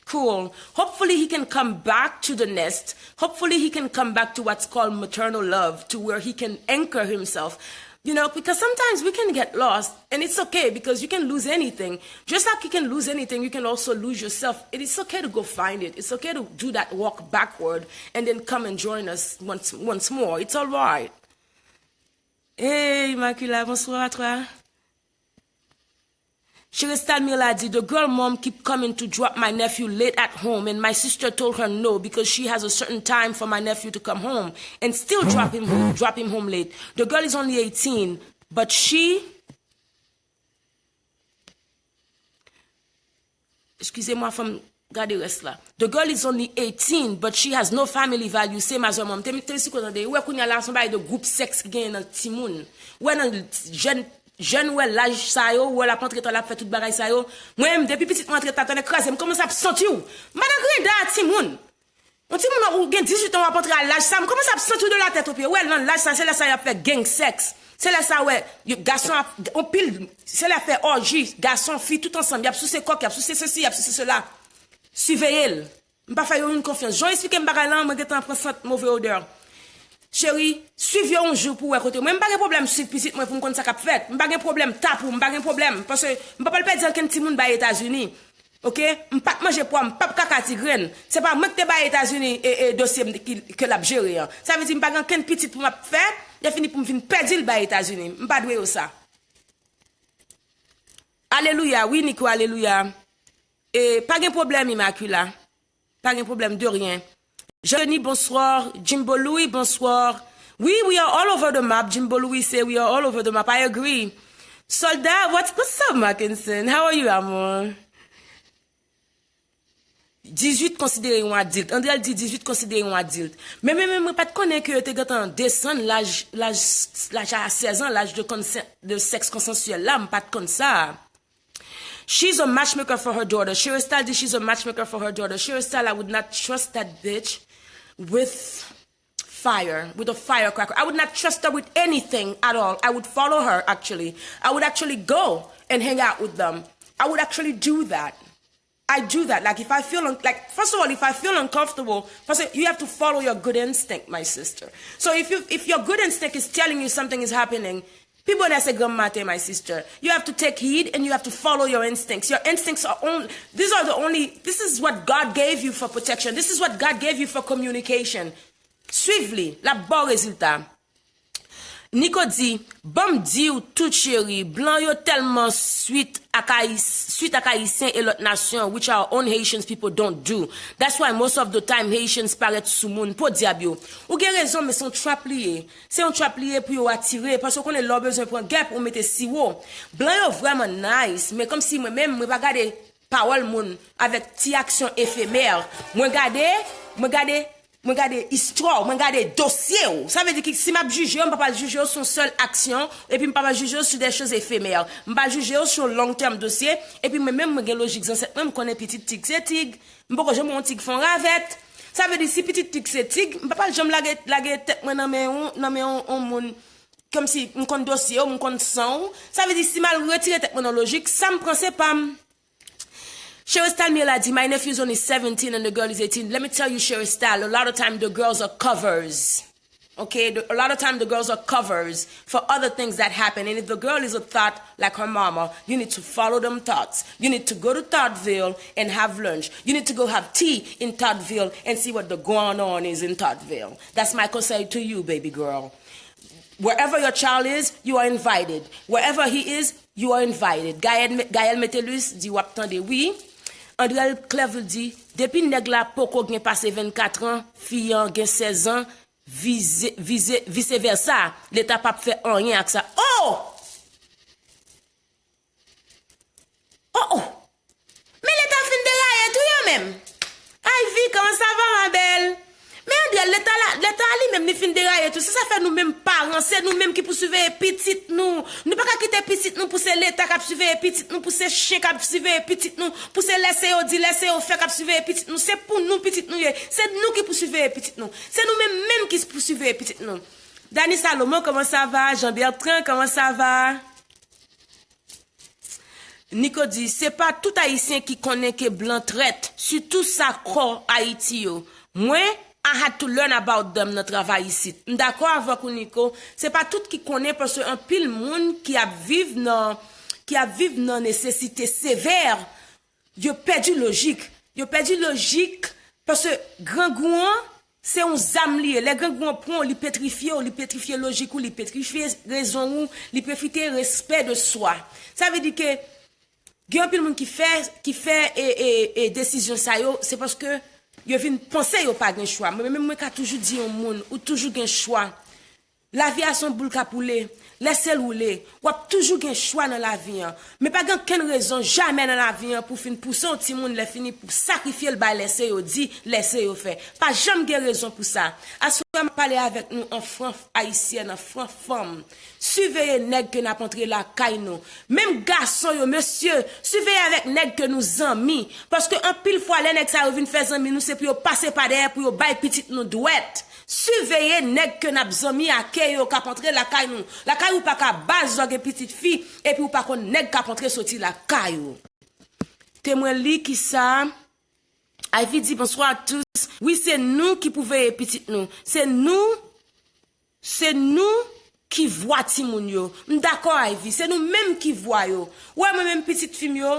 Cool. Hopefully he can come back to the nest. Hopefully he can come back to what's called maternal love, to where he can anchor himself. You know, because sometimes we can get lost, and it's okay because you can lose anything. Just like you can lose anything, you can also lose yourself. It is okay to go find it. It's okay to do that walk backward and then come and join us once once more. It's all right. Hey, Immaculée, bonsoir à toi. Cheristal Mirla dit, the girl mom keep coming to drop my nephew late at home, and my sister told her no because she has a certain time for my nephew to come home and still drop him home, drop him home late. The girl is only eighteen, but she, excusez-moi, fè m gade rès la. The girl is only eighteen, but she has no family value, same as her mom. Te, te si kontan de, ou wè kounye a la, se yon bagay de gwoup sèks ki genyen nan timoun. Ou wè nan jèn, jèn ou wè laj sa yo, ou wè l ap antre tan l ap fè tout bagay sa yo. Mwen menm, depi pitit mwen antre tan, tande kraze, m kòmanse ap santi w. M pa nan greda a timoun. Yon timoun ou gen dizuit an, w ap antre a laj sa, m kòmanse ap santi w de la tèt o pye. Ou wè nan laj sa, se lè sa y ap fè gang sèks. Se lè sa, wè, yo, gason ap, anpil, se lè fè òji, gason, fi, tout ansanm, y ap souse kòk, y ap souse sesi, y ap souse sela. Siveye l. M pa fè yo youn konfyans. Jan w esplike m bagay lan, mwen gentan pran sant move odè. Cheri, swiv yo yon jou pou w wè kote. Mwen, m pa gen pwoblèm swiv pitit mwen pou m konn sa k ap fèt. M pa gen pwoblèm tap ou, m pa gen pwoblèm. Paske m pa pral pèdi ankenn timoun bay Etazini. Oke? M pa t manje pwa, m p ap kaka ti grenn. Se pa mwen ki te bay Etazini e, e dosye m ki, ke l ap jere an. Sa vle di m pa gen ankenn pitit pou m ap fè, lè fini pou m vin pèdi l bay Etazini. M pa dwe yo sa. Alelouya, wi, Nico, alelouya. E pa gen pwoblèm, Imakila. Pa gen pwoblèm, de rien. Jean Denis, bonsoir. Jimbo Louis, bonsoir. Oui, we are all over the map. Jimbo Louis say we are all over the map. I agree. Soldat, what's, what's up, Mackenson? How are you, amor? Dizuit konsidere yon adilt. Andrel di dizuit konsidere yon adilt. Men, men, men, mwen pa t konnen ke yo te gentan desann laj, laj, laj a sèz an, laj de konsen, de sèks konsansyèl la, m pa t konn sa. She's a matchmaker for her daughter. Cheristal di she's a matchmaker for her daughter. Cheristal, I would not trust that bitch with fire, with a firecracker. I would not trust her with anything at all. I would follow her, actually. I would actually go and hang out with them. I would actually do that. I do that. Like, if I feel un- like, first of all, if I feel uncomfortable, first of all, you have to follow your good instinct, my sister. So if you if your good instinct is telling you something is happening, pi bonè se granm maten, my sister. You have to take heed and you have to follow your instincts. Your instincts are only, these are the only, this is what God gave you for protection. This is what God gave you for communication. Swiv li, l ap ba w rezilta. Nico di, ban m di w tout cheri, blan yo tèlman swit ak Ayis-, swit ak Ayisyen e lòt nasyon, which our own Haitians people don't do. That's why most of the time Haitians parèt sou moun, podyab yo. Ou gen rezon, men se yon trap li ye. Se yon trap li ye pou yo atire, paske w konnen lè w bezwen pran gè pou w mete siwo. Blan yo vrèman nice, men kòmsi mwen menm, mwen pa gade pawòl moun avèk ti aksyon efemè. Mwen gade, mwen gade, mwen gade istwa w, mwen gade dosye w. Sa vle di ki si m ap jije w, m pa pral jije w sou yon sèl aksyon, epi m pa pral jije w sou de choz efemè. M pral jije w sou yon long term dosye, epi mwen menm mwen gen lojik zansèt mwen, m konnen pitit tig se tig. M poko janm wè yon tig fè yon ravèt. Sa vle di si pitit tig se tig, m pa pral janm lage, lage tèt mwen nan men yon, nan men yon, yon moun. Kòmsi m konn dosye w, m konn san w. Sa vle di si m al retire tèt mwen nan lojik, sa m pran se pa m. Cheristal Mila di, my nephew is only seventeen and the girl is eighteen. Let me tell you, Cheristal, a lot of time the girls are covers. Okay, the, a lot of time the girls are covers for other things that happen. And if the girl is a thought like her mama, you need to follow them thoughts. You need to go to Thoughtville and have lunch. You need to go have tea in Thoughtville and see what the going on is in Thoughtville. That's my conseil to you, baby girl. Wherever your child is, you are invited. Wherever he is, you are invited. Gaël, Gaël Metellus di w ap tande wi. Andrel Clerville di, depi nèg la poko gen pase vennkat an, fi an gen sèz an, vize, vize, vice versa, Leta p ap fè anyen ak sa. Oh! Oh, oh! Men Leta fin deraye tou yo menm. Ivy, comment ça va, ma belle? Men Andrel, Leta la, Leta a li menm li fin deraye tou. Se sa fè nou menm paran, se nou menm ki pou siveye pitit nou. Nou pa ka kite pitit nou pou se Leta k ap siveye pitit nou, pou se chen k ap siveye pitit nou, pou se lèse yo di, lèse yo fè k ap siveye pitit nou. Se pou nou pitit nou ye. Se nou ki pou siveye pitit nou. Se nou menm menm ki pou siveye pitit nou. Dany Salomon, comment ça va? Jean Bertrand, comment ça va? Nico di, se pa tout Ayisyen ki konnen ke blan trèt, sitou sa kò Ayiti yo. Mwen, I had to learn about them nan travay isit. M dakò avèk ou, Nico. Se pa tout ki konnen, paske anpil moun ki ap viv nan, ki ap viv nan nesesite sevè, yo pèdi lojik. Yo pèdi lojik paske grangou an, se yon zam li ye. Lè grangou an pran w, li petrifye w, li petrifye lojik ou, li petrifye rezon ou, li petrifye respè de swa. Sa vle di ke gen anpil moun ki fè, ki fè e, e, e desizyon sa yo, se paske yo vin panse yo pa gen chwa. Mwen menm, mwen ka toujou di yon moun, ou toujou gen chwa. Lavi a se yon boul k ap woule. Lèse l woule. W ap toujou gen chwa nan lavi an. Men pa gen okenn rezon jamè nan lavi an pou w fin pouse yon timoun lè fini pou w sakrifye l bay lèse yo di, lèse yo fè. Pa janm gen rezon pou sa. Aswè m ap pale avèk nou an fran ayisyen, an fran fanm. Siveye nèg ke n ap antre lakay nou. Menm gason yo, mesye, siveye avèk nèg ke nou zanmi. Paske anpil fwa, lè nèg sa yo vin fè zanmi nou, se pou yo pase pa dèyè, pou yo bay pitit nou dwèt. Siveye nèg ke n ap zanmi ake yo k ap antre lakay nou. Lakay ou pa ka baz lè w gen pitit fi, epi ou pa konn nèg k ap antre soti lakay ou. Temwen li ki sa? Ivy di, bonsoir à tous. Wi, se nou ki pou veye pitit nou. Se nou, se nou ki vwa timoun yo. M dakò, Ivy. Se nou menm ki vwa yo. Ou wè mwen menm pitit fi m yo,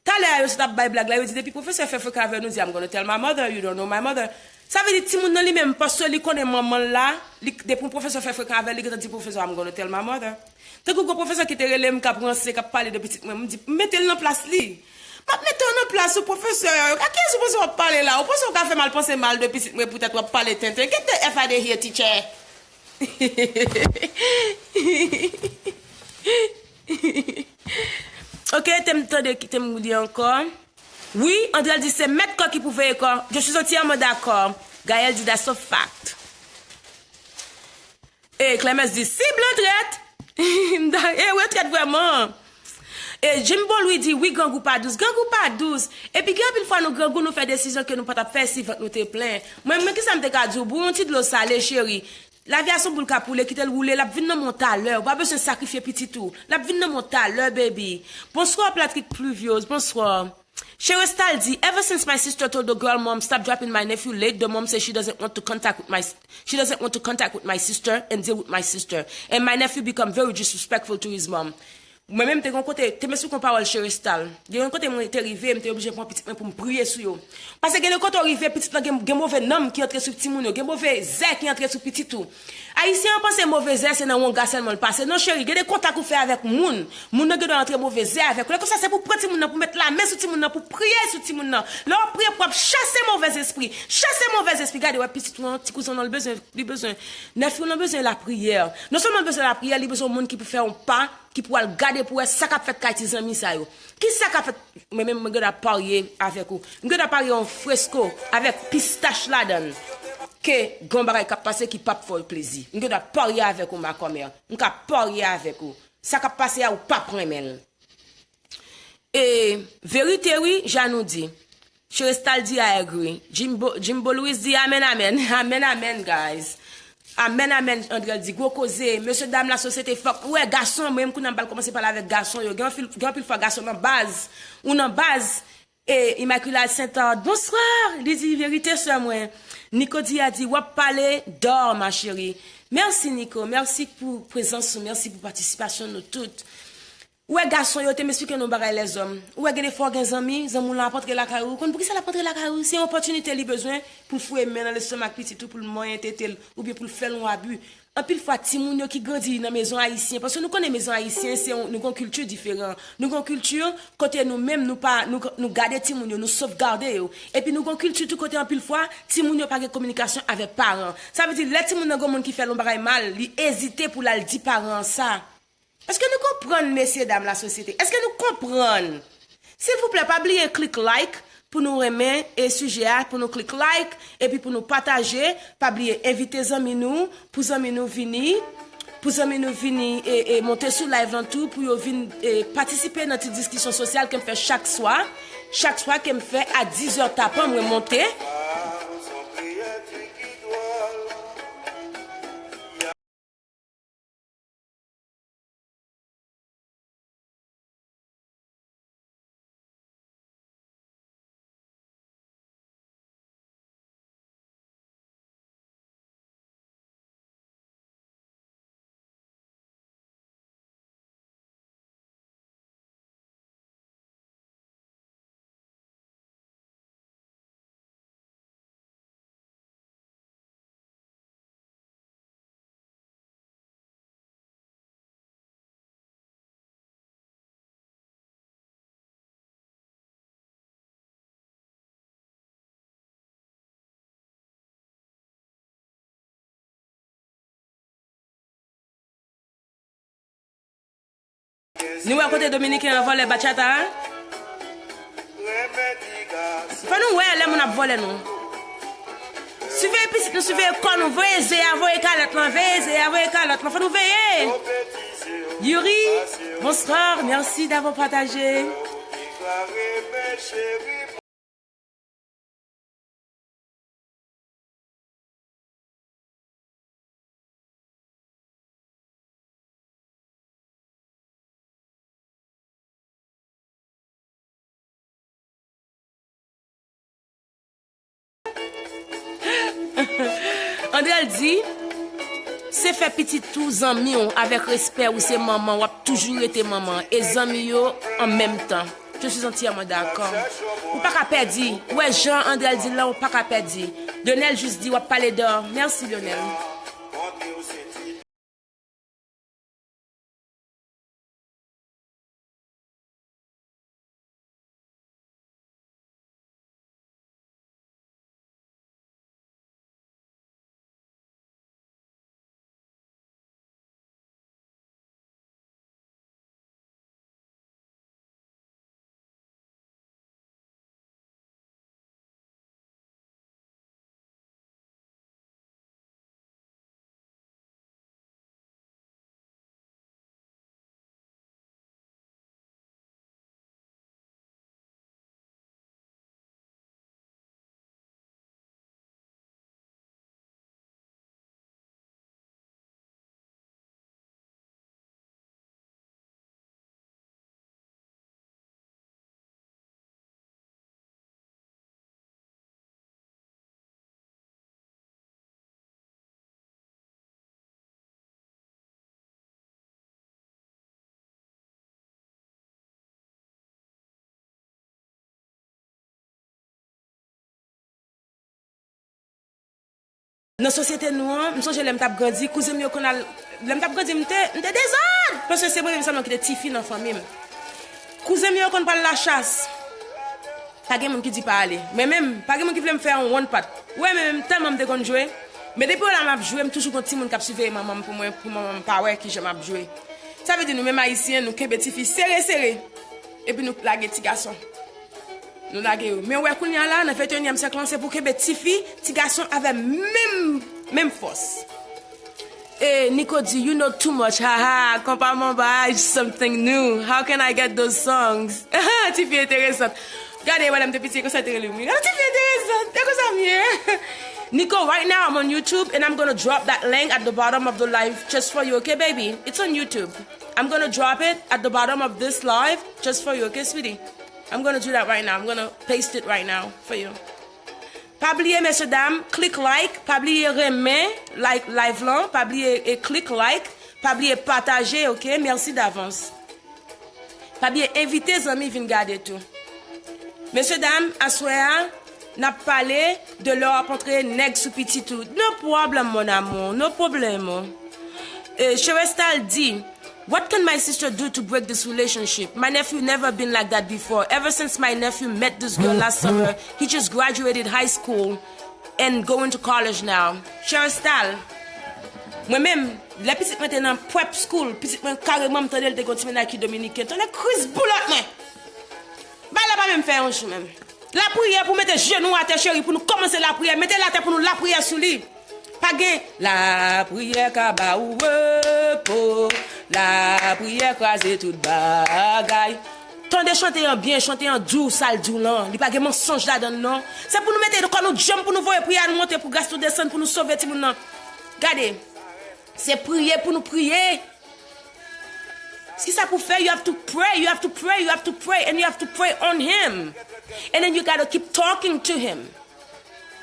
talè a yo sot ap bay blag la, yo di depi pwofesè fè frekan avè nou, di, "I'm gonna tell my mother, you don't know my mother." Sa vle di timoun nan li menm, paske li konnen manman l la, li, depi yon pwofesè fè frekan avè l, li gentan di pwofesè, "I'm gonna tell my mother." Tankou gon pwofesè ki te rele m, k ap ranse, k ap pale de pitit mwen, m di, m mete l nan plas li. M ap mete w nan plas ou, pwofesè. A kiyès ou panse w ap pale la? Ou panse w ka fè m al panse mal de pitit mwen poutèt w ap pale tenten? Get the F out of here, teacher! Ok, te m tande, kite m li ankò. Wi, Andrel di se mèt kò ki pou veye kò. Je suis entièrement d'accord. Gaël di that's a fact. E Clemens di, si blan trèt, e retrèt vrèman. E Jimbo Louis di, wi, grangou pa dous. Grangou pa dous. Epi gen anpil fwa nou grangou, nou fè desizyon ke nou pa t ap fè si vant nou te plen. Mwen, mwen, kisa m te ka di w? Bouyon ti dlo sale, cheri. Lavi a se yon boul k ap woule, kite l woule, l ap vin nan men w talè. Ou pa bezwen sakrifye pitit ou. L ap vin nan men w talè, baby. Bonsoir, Patrick Pluviose. Bonsoir. Cherestal di, ever since my sister told the girl mom stop dropping my nephew late, the mom say she doesn't want to contact with my she doesn't want to contact with my sister and deal with my sister. And my nephew become very disrespectful to his mom. Mwen menm te gon kote, te mesi kon pawòl Cherestal. Te gon kote mwen te rive, mwen te oblije pran pitit mwen pou m priye sou yo. Paske gen de kote w rive, pitit lan gen, gen move nanm ki antre sou timoun yo, gen move zè ki antre sou pitit ou. Ayisyen an panse move zè se nan wonga sèlman l pase. Non, cheri, gen de kontak ou fè avèk moun. Moun nan gen dwa antre move zè avèk ou. Lè konsa, se pou pran timoun nan, pou met lamen sou timoun nan, pou priye sou timoun nan. Lè w ap priye, pou w ap chase movèzespri. Chase movèzespri. Gade, wè, pitit ou an, ti kouzen w lan, li bezwen, li bezwen, nèfi w lan bezwen lapriyè. Non sèlman l bezwen lapriyè, li bezwen yon moun ki pou fè yon pa, ki pou al gade pou wè sa k ap fèt kay ti zanmi sa yo. Kisa k ap fèt? Mwen menm, mwen gen dwa parye avèk ou. Mwen gen dwa parye yon fresko avèk pistach ladan l. Ke gen yon bagay k ap pase ki p ap fè w plezi. Mwen gen dwa parye avèk ou, ma kòmè. Mwen ka parye avèk ou. Sa k ap pase a, ou p ap renmen l. E verite, wi, Janou di. Cherestal di, I agree. Jimbo, Jimbo Louis di, amen, amen. Amen, amen, guys. Amen, amen, Andrel di. Gwo koze. Mesye dam lasosyete, fòk. Ou wè, gason, mwen menm, kounye a m pral kòmanse pale avèk gason yo. Gen anpil, gen anpil fwa, gason nan baz. Ou nan baz. E Immaculée Saint-Ard, bonsoir. Li di, verite, sè mwen. Nico di, a di, w ap pale d'or, ma chérie. Mèsi, Nico. Mèsi pou prezans ou. Mèsi pou patisipasyon nou tout. Ou wè gason yo, te m esplike nou yon bagay lèzòm. Ou wè gen de fwa w gen zanmi, zanmi w lan ap antre lakay ou. Ou konn poukisa l ap antre lakay ou? Se yon opòtinite li bezwen pou l foure men nan lestomak pitit ou, pou l manyen tete l, oubyen pou l fè l yon abi. Anpil fwa, timoun yo ki grandi nan mezon ayisyen, paske nou konnen mezon ayisyen, se yon, nou gon kilti diferan. Nou gon kilti kote nou menm, nou pa, nou, nou gade timoun yo, nou sovgade yo. Epi nou gon kilti tou kote anpil fwa, timoun yo pa gen kominikasyon avèk paran. Sa vle di, lè timoun nan gon moun ki fè l yon bagay mal, li ezite pou l al di paran an sa. Èske nou konprann, mesye dam lasosyete? Èske nou konprann? Silvouplè, pa bliye klik like pou nou renmen e sijè a, pou nou klik like, epi pou nou pataje. Pa bliye envite zanmi nou, pou zanmi nou vini, pou zanmi nou vini e, e monte sou live lan tou, pou yo vin e, patisipe nan ti diskisyon sosyal ke m fè chak swa. Chak swa ke m fè a diz è tapan, mwen monte. Nou wè kote Dominiken an vòlè bachata a? Fò nou wè lè moun ap vòlè nou. Siveye pitit nou, siveye kò nou, voye ze a, voye kalòt lan, veye ze a, voye kalòt lan, fò nou veye. Yuri, bonsoir, merci d'avoir partagé. Andrel di, se fè pitit ou zanmi w avèk respè ou se manman, w ap toujou rete manman e zanmi yo an menm tan. Je suis entièrement d'accord. Ou pa ka pèdi. Ou wè jan Andrel di l lan, ou pa ka pèdi. Lionel jis di w ap pale dò. Mèsi, Lionel. Nan sosyete nou an, m sonje lè m t ap grandi, kouzen m yo konn al, lè m t ap grandi, m te, m te dezòd, paske se mwen menm sèlman ki te tifi nan fanmi m. Kouzen m yo konn pral lachas. Pa gen moun ki di pa ale. Mwen menm, pa gen moun ki vle m fè yon one part. Ou wè, mwen menm, tèlman m te konn jwe. Men depi w la m ap jwe, m toujou gon timoun k ap siveye manman m pou mwen, pou manman m pa wè kijan m ap jwe. Sa vle di nou menm Ayisyen, nou kenbe tifi sere sere. Epi nou lage ti gason. Nou lage yo. Men ou wè kounye a la, nan venteyinyèm syèk lan, se pou kenbe tifi, ti gason avè menm, menm fòs. E Nico di, you know too much, ha ha, konpa manba, something new. How can I get those songs? Tifi enteresant. Gade, wè lè m te piti, konsa te rele m. Gade, tifi enteresant, e konsa m ye. Nico, right now I'm on YouTube and I'm gonna drop that link at the bottom of the live just for you, okay, baby? It's on YouTube. I'm gonna drop it at the bottom of this live just for you, okay, sweetie? I'm gonna do that right now. I'm gonna paste it right now for you. Pa bliye, mesye dam, klik like, pa bliye renmen like live lan, pa bliye e klik like, pa bliye pataje, ok? Mèsi davans. Pa bliye envite zanmi vin gade tou. Mesye dam, aswè a, n ap pale de lè w ap antre nèg sou pitit ou. No problem, mon amour, no problemo. E, Cherestal di, what can my sister do to break this relationship? My nephew never been like that before. Ever since my nephew met this girl last summer, he just graduated high school and going to college now. Cherestal, mwen menm, lè pitit mwen te nan prep school, pitit mwen kareman m tande l te gon ti mennaj ki dominiken. Tande kriz boulòt mwen! Bagay la pa menm fè yon jou menm. Lapriyè pou mete jenou atè, cheri, pou nou kòmanse lapriyè. Mete l atè pou nou lapriyè sou li. Pa gen lapriyè ka ba ou repo. Lapriyè kraze tout bagay. Tande chante an byen, chante an di w sa l di w lan. Li pa gen mansonj ladan l non. Se pou nou mete kò nou djanm pou nou voye priyè a nou monte pou gras nou desann pou nou sove timoun nan. Gade. Se priye pou nou priye. Kisa pou fè, you have to pray, you have to pray, you have to pray, and you have to pray on him. And then you gotta keep talking to him.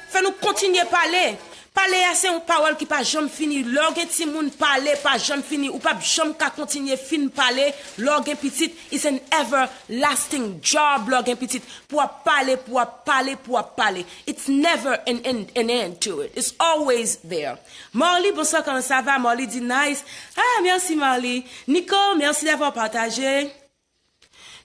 Fè nou kontinye pale. Pale a se yon pawòl ki pa janm fini. Lè w gen timoun, pale pa janm fini. Ou p ap janm ka kontinye fin pale lè w gen pitit. It's an everlasting job lè w gen pitit. Pou w ap pale, pou w ap pale, pou w ap pale. It's never an end, an end to it. It's always there. Marley, bonsoir, comment ça va? Marley di nice. Ah, merci Marley. Nico, merci d'avoir partagé.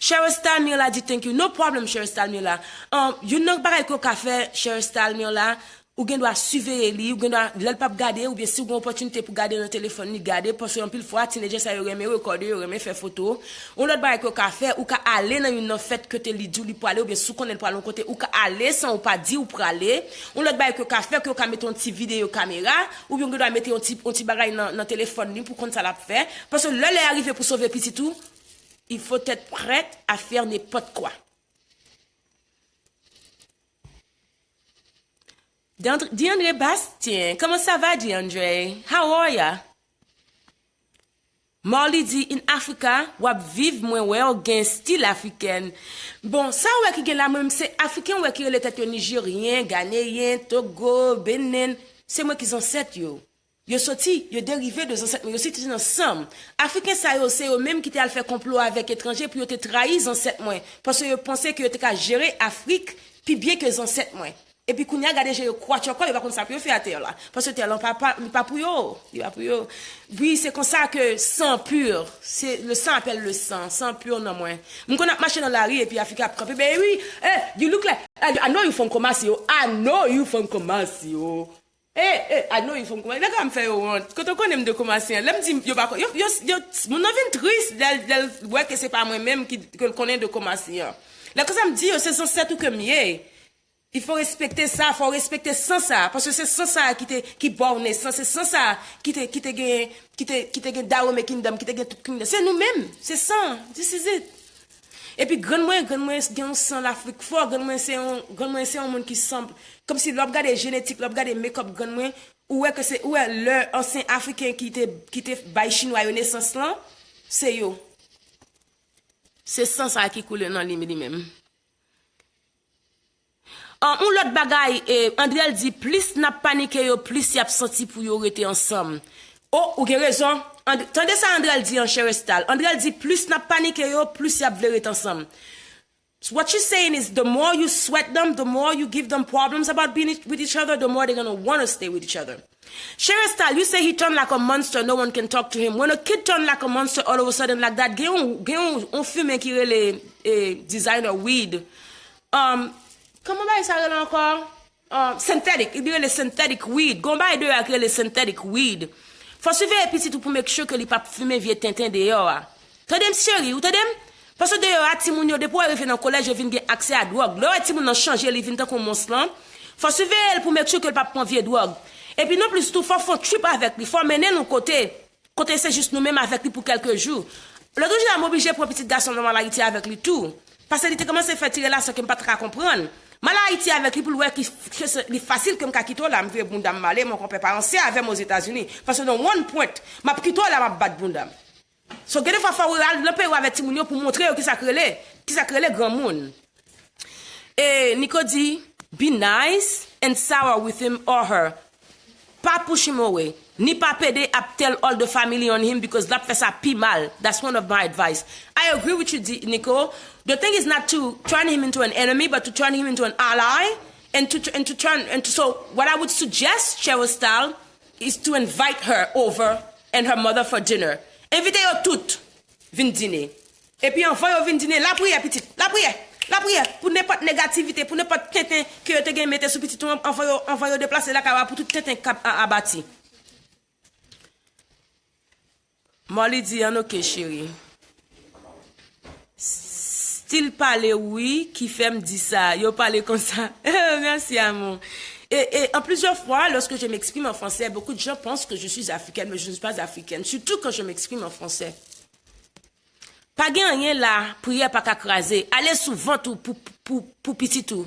Cheristal Mirla di thank you. No problem, Cheristal Mirla. Um, youn nan bagay ke w ka fè, Cheristal Mirla, Ou gen dwa siveye li, ou gen dwa, lè l p ap gade, oubyen si w gen opòtinite pou gade nan telefòn li, gade, paske anpil fwa, tinedjè sa yo renmen rekòde, yo renmen fè foto. Yon lòt bagay ke w ka fè, ou ka ale nan youn nan fèt kote li di w li prale, oubyen si w konnen l prale yon kote, ou ka ale san ou pa di ou prale. Yon lòt bagay ke w ka fè, ke w ka mete yon ti videyo kamera, oubyen w gen dwa mete yon ti, yon ti bagay nan, nan telefòn li pou konn sa l ap fè. Paske lè lè a rive pou sove pitit ou, il faut être prêt à faire n'importe quoi. Deandre, Deandre Bastien, comment ça va, Deandre? How are ya? Marley di, in Africa, w ap viv, mwen wè w gen stil afrikèn. Bon, sa w wè ki gen la, mwen, se Afriken w wè ki rele tèt yo Nijeryen, Ganeyen, Togo, Benin, se mwen ki zansèt yo. Yo soti, yo derive de zansèt mwen, yo soti nan san m. Afriken sa yo, se yo menm ki te al fè konplo avèk etranje pou yo te trayi zansèt mwen, paske yo panse ke yo te ka jere Afrik pi byen ke zansèt mwen. Epi kounye a, gade jan yo kwatchòkò, yo pa konn sa pou yo fè a tè la. Paske tè la pa, pa, li pa pou yo, li pa pou yo. Wi, se konsa ke san pur, se le sang appelle le sang, san pur nan mwen. M konn ap mache nan lari epi Afriken ap kanpe, baby, eh, you look like, I, I know you from Kumasi, oh, I know you from Kumasi, oh. Eh, eh, I know you from Kumasi. Nèg la m fè yo wont. Kote w konnen m de Kumasi an? Lè m di yo pa kon-, yo, yo, yo, moun nan vin tris lè, lè l wè ke se pa mwen menm ki, ke l konnen de Kumasi an. Lè konsa m di yo, se zansèt ou ke m ye. Il faut respecter ça, fò w respekte san sa, paske se san sa ki te, ki ba w nesans, se san sa ki te, ki te gen, ki te, ki te gen Dahomey Kingdom, ki te gen tout kingdom. Se nou menm, se san, this is it. Epi grann mwen, grann mwen gen yon san Lafrik fò, grann mwen se yon, grann mwen se yon moun ki sanble, kòmsi lè w ap gade jenetik, lè w ap gade makeup grann mwen, ou wè ke se, ou wè lè ansyen Afriken ki te, ki te bay Chinwa yo nesans lan, se yo. Se san sa ki koule nan li, li menm. An, yon lòt bagay, eh, Andrel di, plis n ap panike yo, plis y ap santi pou yo rete ansanm. O, ou gen rezon. And-, tande sa Andrel di an, Cherestal. Andrel di, plis n ap panike yo, plis y ap vle rete ansanm. So what she's saying is, the more you sweat them, the more you give them problems about being each- with each other, the more they're gonna wanna stay with each other. Cherestal, you say he turned like a monster, no one can talk to him. When a kid turn like a monster all of a sudden like that, gen yon, gen yon, yon fimen ki rele, eh, designer weed. Um, kòman bagay sa rele ankò? Um, synthetic, li rele synthetic weed. Gon bagay deyò a ki rele synthetic weed. Fò siveye pitit ou pou make sure ke li p ap fimen vye tenten deyò a. Tande m cheri, ou tande m? Paske deyò a timoun yo, depi w rive nan kolèj, yo vin gen aksè a dwòg. Lè w wè timoun nan chanje, li vin tankou mons lan, fò siveye l pou make sure ke l p ap pran vye dwòg. Epi non plis tou, fò w fè yon trip avèk li, fò w mennen l yon kote, kote se jis nou menm avèk li pou kèlke jou. Lòt jou a, m oblije pran pitit gason m nan m al Ayiti avèk li tou. Paske li te kòmanse fè ti relasyon ke m pa t ka konprann. M al Ayiti avèk li pou l wè ki, ke se, li fasil ke m ka kite w la, m vire bounda m m ale, mon konpè pa ranse avè m Ozetazini. Paske nan one point, m ap kite w la, m ap bat bounda m. So, gen de fwa, fò w al nan peyi w avèk timoun yo pou montre yo kisa k rele, kisa k rele granmoun. E Nico di, be nice and sour with him or her. Pa push him away. Ni pa pede ap tell all the family on him because l ap fè sa pi mal. That's one of my advice. I agree with you, Di- Nico. The thing is not to turn him into an enemy, but to turn him into an ally. And to, and to turn, and to, so what I would suggest, Cheryl Style, is to invite her over and her mother for dinner. Envite yo tout vin dine. Epi anvan yo vin dine, lapriyè pitit, lapriyè, lapriyè pou nenpòt negativite, pou nenpòt tenten ke yo te gen mete sou pitit ou an, anvan yo, anvan yo deplase lakay ou a, pou tout tenten k ap a- abati. Marley di an oke cheri. Stil pale wi ki fè m di sa. Yo pale konsa. Merci amour. Et, et en plusieurs fois, lorsque je m'exprime en français, beaucoup de gens pensent que je suis africaine, mais je ne suis pas africaine, surtout quand je m'exprime en français. Pa gen anyen la, priyè pa ka kraze. Ale sou vant ou pou, pou, pou pitit ou.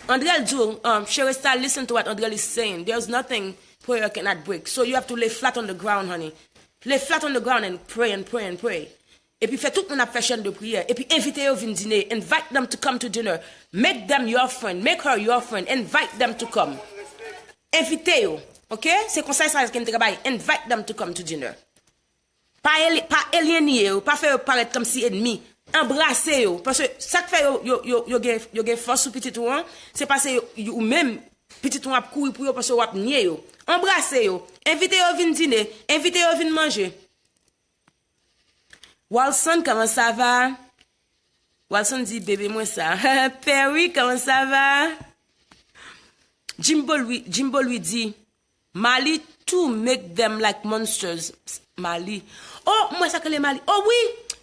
Andrel di w, um, Cherestal, listen to what Andrel is saying. There's nothing prayer cannot break. So you have to lay flat on the ground, honey. Lay flat on the ground and pray and pray and pray. Epi fè tout moun ap fè chèn de priyè. Epi envite yo vin dine. Invite them to come to dinner. Make them your friend. Make her your friend. Invite them to come. Envite yo. Ok? Se konsa sa gen travay. Invite them to come to dinner. Pa, eli- pa elenye yo. Pa fè yo parèt kòmsi enmi. Anbrase yo. Paske sa k fè yo, yo, yo, yo gen, yo gen fòs sou pitit ou an, se paske yo, yo, ou menm, pitit ou an ap kouri pou yo paske w ap nye yo. Anbrase yo. Envite yo vin dine. Envite yo vin manje. Walson, comment ça va? Walson di, bebe mwen sa. Perry, comment ça va? Jimbo Louis, Jimbo Louis di, Mali too make them like monsters. Mali. Oh, mwen sa k rele Mali. Oh wi,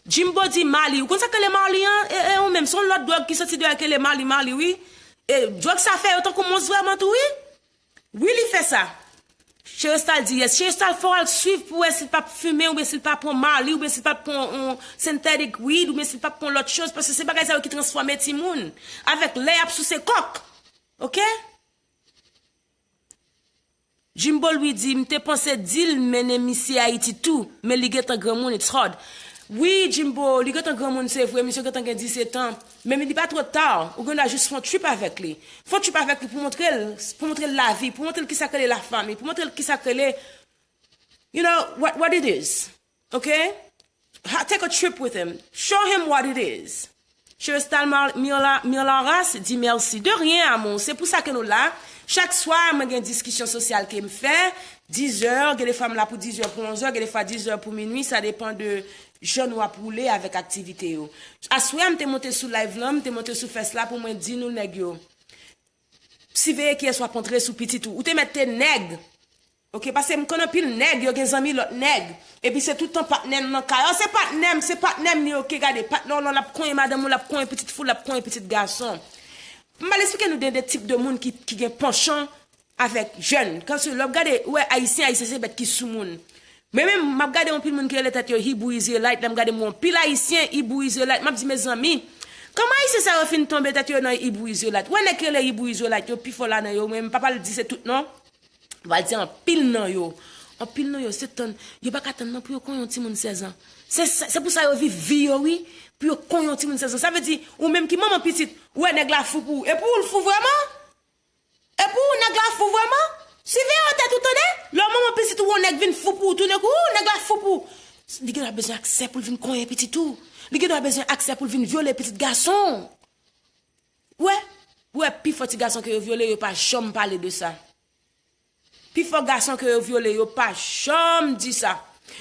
Jimbo di Mali. Ou konn sa k rele Mali an? E, e, ou menm, se yon lòt dwòg ki soti deyò ki rele Mali, Mali, wi. E dwòg sa fè yo tankou mons vrèman tou, wi. Wi, li fè sa. Cherestal di yes. Cherestal fò al swiv pou wè si l p ap fimen, oubyen si l pa pran Mali, oubyen si l pa pran yon synthetic weed, oubyen si l pa pran lòt choz, paske se bagay sa yo ki transfòme timoun. Avèk lè y ap souse kòk. Oke? Jimbo Louis di, m te panse di l mennen misye Ayiti tou, men li gentan granmoun, it's hard. Wi, Jimbo, li gentan granmoun, se vre, misye gentan gen disèt an, men li pa twò ta, ou gen dwa jis fè yon trip avèk li. Fè yon trip avèk li pou montre l, pou montre l lavi, pou montre l kisa k rele lafanmi, pou montre l kisa k rele, you know, what, what it is. Ok? Ha, take a trip with him. Show him what it is. Cherestal Mar- Mirla- Mirlaras di mèsi. De rien, amour. Se pou sa ke nou la. Chak swa, mwen gen diskisyon sosyal ke m fè. Dizè, gen de fwa m la pou dizè, pou onzè, gen de fwa dizè pou minui. Sa depan de jan nou ap woule avèk aktivite yo. Aswè a, m te monte sou live lan, m te monte sou fès la pou mwen di nou nèg yo. Siveye kiyès w ap antre sou pitit ou. Ou te mèt te nèg. Ok, paske m konn anpil nèg, yo gen zanmi lòt nèg. Epi se tout tan patnè m nan kay. Oh, se patnè m, se patnè m li, ok, gade, patnè w lan, l ap konyen madanm ou, l ap konyen pitit fi w, l ap konyen pitit gason. M pral eksplike nou de, de tip de moun ki, ki gen panchan avèk jèn. Kansi lè w ap gade, ou wè, Ayisyen, Ayisyen se bèt ki soumoun. Mwen menm, m ap gade yon pil moun ki rele tèt yo Hebrew Israelite, lè m gade m wè yon pil Ayisyen Hebrew Israelite, m ap di, mezanmi, kòman Ayisyen sa yo fin tonbe tèt yo nan Hebrew Israelite? Ou wè nèg ki rele Hebrew Israelite yo, pifò ladan yo, mwen m pa pral di se tout non. M pral di anpil nan yo. Anpil nan yo, se tann, yo pa ka tann non pou yo konyen yon timoun sèz an. Se, se, se pou sa yo viv vi yo, wi, pou yo konyen yon timoun sèz an. Sa vle di, ou menm ki manman pitit, ou wè nèg la fou pou ou. E pou ou l fou vrèman? E pou ou nèg la fou vrèman? Siveye tèt ou tande, lè w manman pitit ou, yon nèg vin fou pou ou, tounen kou, ou nèg la fou pou ou. Li gen dwa bezwen aksè pou l vin konyen pitit ou. Li gen dwa bezwen aksè pou l vin vyole pitit gason w. Ou wè, ou wè, pifò ti gason ke yo vyole, yo pa janm pale de sa. Pifò gason ke yo vyole, yo pa janm di sa.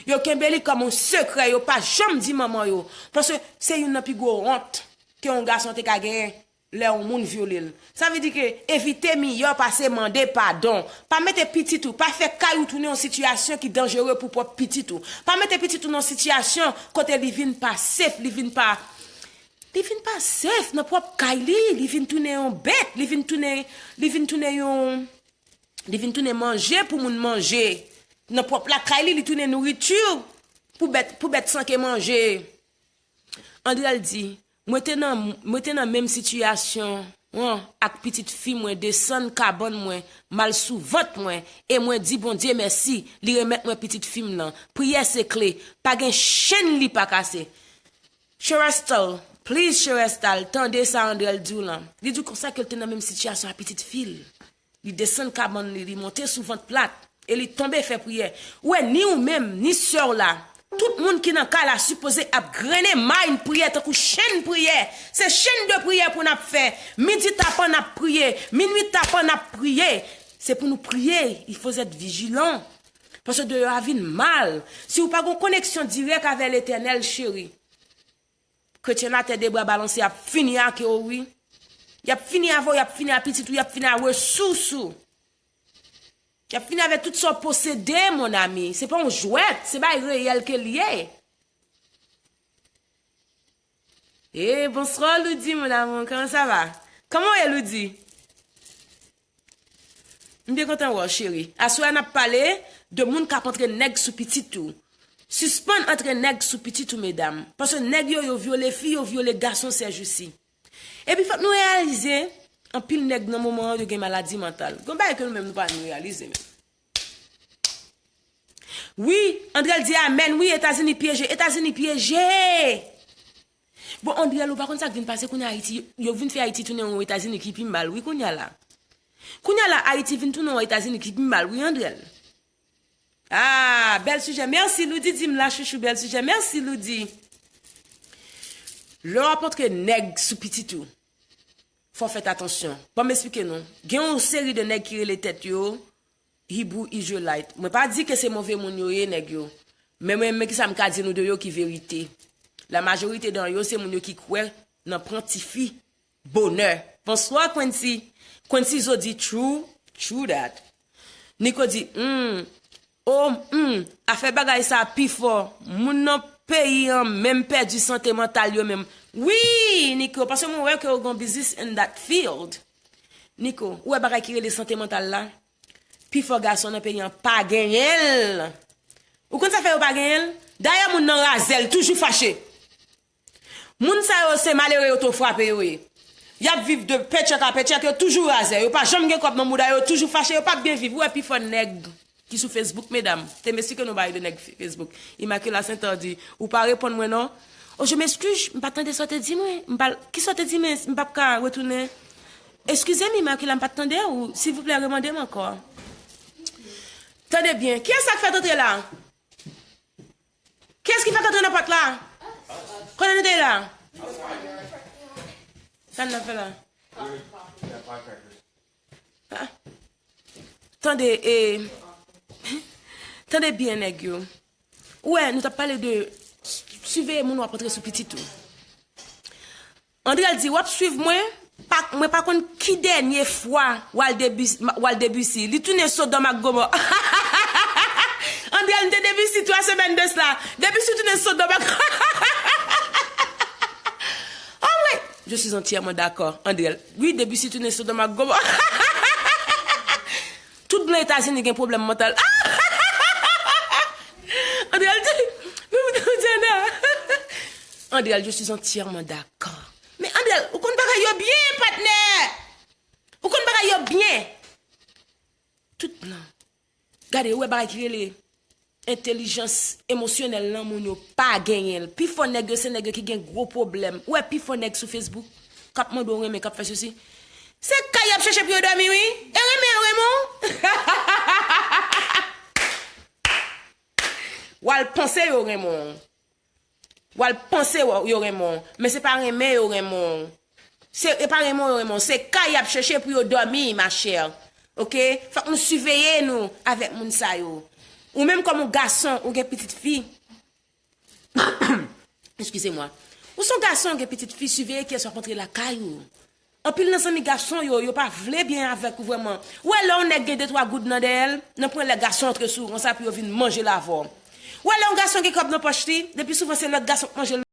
Yo kenbe li kòm yon sekrè, yo pa janm di manman yo. Paske se youn nan pi gwo wont ke yon gason te ka genyen lè yon moun vyole l. Sa vle di ke evite miyò pase mande padon. Pa mete pitit ou, pa fè kay ou tounen yon sitiyasyon ki danjere pou pwòp pitit ou. Pa mete pitit ou nan yon sitiyasyon kote li vin pa safe, li vin pa, li vin pa safe nan pwòp kay li, li vin tounen yon bèt, li vin tounen, li vin tounen yon, li vin tounen manje pou moun manje. Nan pwòp lakay li, li tounen nouriti pou bèt, pou bèt san ke manje. Andrel di, mwen te nan, mwen te nan menm sitiyasyon an ak pitit fi mwen, desann kabann mwen, m al sou vant mwen, e mwen di Bondye mèsi, li remèt mwen pitit fi m nan. Priyè se kle, pa gen chenn li pa kase. Cherestal, please Cherestal, tande sa Andrel di w lan. Li di w konsa ke l te nan menm sitiyasyon a pitit fi l. Li desann kabann li, li monte sou vant plat, e li tonbe fè priyè. Ou wè, ni ou menm, ni sè w la, tout moun ki nan kay la sipoze ap grennen may priyè tankou chenn priyè. Se chenn de priyè pou n ap fè. Midi tapan n ap priye, minui tapan n ap priye. Se pou nou priye, il faut être vigilant. Paske deyò a vin mal. Si w pa gen yon koneksyon dirèk avè Letènèl, cheri, kretyen latè de bra balanse ap fini ak ou, wi. Y ap fini avè w, y ap fini ak pitit ou, y ap fini ak resous ou. Y ap fini avè tout sa w posede, mon ami. Se pa yon jwèt, se bagay reyèl ke l ye. E, bonswa, Loudi, mon amour, comment ça va? Comment est Loudi? M byen kontan wè w, cheri. Aswè a n ap pale de moun k ap antre nèg sou pitit ou. Sispann antre nèg sou pitit ou, medam. Paske nèg yo, yo vyole fi, yo vyole gason sèjousi. Epi fòk nou reyalize, anpil nèg nan moman an, yo gen maladi mantal. Gen bagay ke nou menm nou pa nou reyalize menm. Wi, Andrel di amèn, wi, Etazini pyeje, Etazini pyeje! Bon, Andrel, ou pa konn sa k vin pase kounye a Ayiti, yo vin fè Ayiti tounen yon Etazini ki pi mal, wi, kounye a la. Kounye a la, Ayiti vin tounen yon Etazini ki pi mal, wi, Andrel. Ah, bèl sijè. Mèsi, Loudi, di m la, chouchou, bèl sijè. Mèsi, Loudi. Lè w ap antre nèg sou pitit ou, fò w fè atansyon. Ban m esplike nou. Gen yon seri de nèg ki rele tèt yo Hebrew Israelite. Mwen pa di ke se move moun yo ye, nèg yo. Men mwen, men kisa m ka di nou de yo ki verite. La majorite dan yo, se moun yo ki kwè nan pran tifi bonè. Bonswa, Quincy. Quincy Zo di true. True that. Niko di, hmm, oh, hmm, afè bagay sa pifò moun nan peyi an menm pèdi sante mantal yo menm. Wi, Niko, paske mwen wè ke ou gon business in that field. Niko, ou wè bagay ki rele sante mantal la? Pifò gason nan peyi an pa genyen l. Ou konn sa fè yo pa genyen l? Dayè moun nan razè, l toujou fache. Moun sa yo se malere yo tou frape yo ye. Y ap viv de pechèk a pechèk, yo toujou razè. Yo pa janm gen kòb nan mouda yo, yo toujou fache, yo p ap byen viv. Ou wè pifò nèg ki sou Facebook, medam. Te m esplike nou bagay de nèg Fe- Facebook. Immaculée Saint-Ange di, ou pa reponn mwen non. Oh, je m'excuse, m pa tande sa w te di mwen. M pa, kisa w te di mwen, m p ap ka retounen. Eskize m, Immaculée, m pa t tande w. Silvouplè, remande m ankò. Tande byen. Kiyès sa k fèk antre la? Kiyès ki fèk antre nan pòt la? Kote nou te ye la? Sa n ap fè la? Ah. Tande, e, tande byen, nèg yo. Ou wè, nou t ap pale de siveye moun w ap antre sou pitit ou. Andrel di, w ap swiv mwen, pa, mwen pa konn ki dènye fwa w al Debi-, w al Debussy. Li tounen Sodòm ak Gomò. Andrel, m te Debussy twa semèn de sla. Debussy tounen Sodòm ak Oh, mwen, je suis entièrement d'accord, Andrel. Wi, Debussy tounen Sodòm ak Gomò. Tout blan Etazini gen pwoblèm mantal. Andrel di, Diana. Andrel, je suis entièrement d'accord. Men Andrel, ou konn bagay yo byen, patnè. Ou konn bagay yo byen. Tout blan. Gade, ou wè bagay ki rele entèlijans emosyonèl nan moun yo pa genyen l. Pifò nèg yo se nèg yo ki gen gwo pwoblèm. Ou wè pifò nèg sou Facebook k ap mande w renmen, k ap fè sesi. Se kay y ap chèche pou yo dòmi, wi. E renmen yo renmen w. W al panse yo renmen w. W al panse w- yo renmen w, men se pa renmen yo renmen w. Se, e pa renmen w yo renmen w, se kay y ap chèche pou yo dòmi, ma chère. Oke? Fòk nou siveye nou avèk moun sa yo. Ou menm kòm yon gason, ou gen pitit fi. Eskize mwa. Ou se yon gason, ou gen pitit fi, siveye kiyès w ap antre lakay ou. Anpil nan zanmi gason yo, yo pa vle byen avèk ou vrèman. Ou wè lè yon nèg gen de twa goud nan dèyè l, nan pwen lè gason antre sou ou konsa pou yo vin manje l avè w. Ou wè lè yon gason gen kòb nan pòch li, le pi souvan se lòt gason k manje l.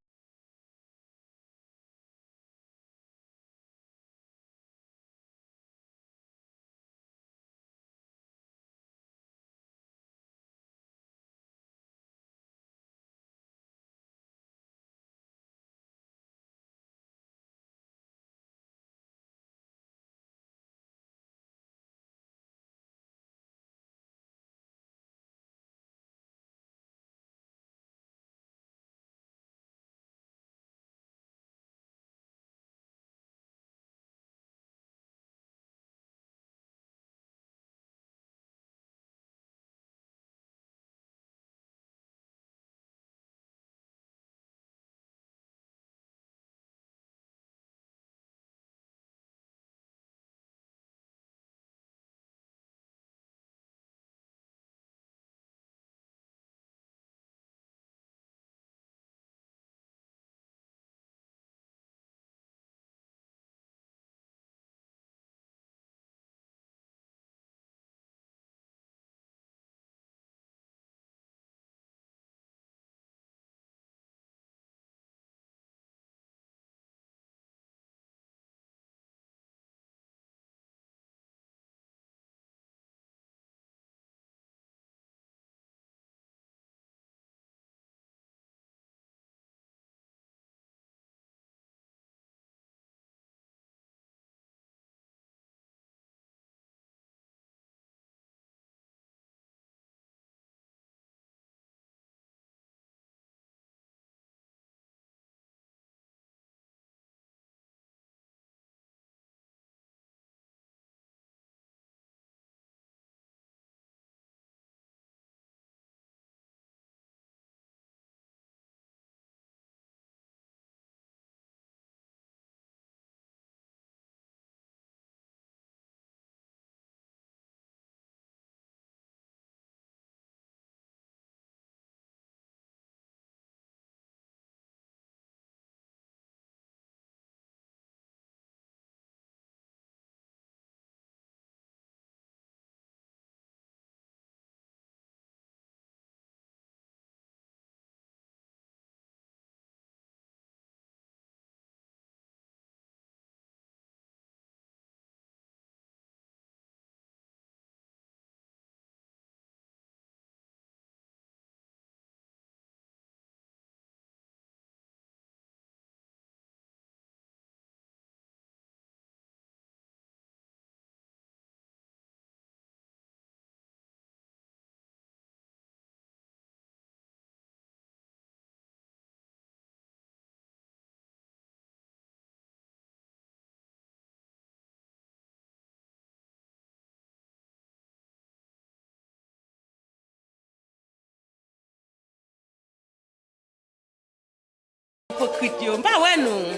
Ipokrit yo, m pa wè nou.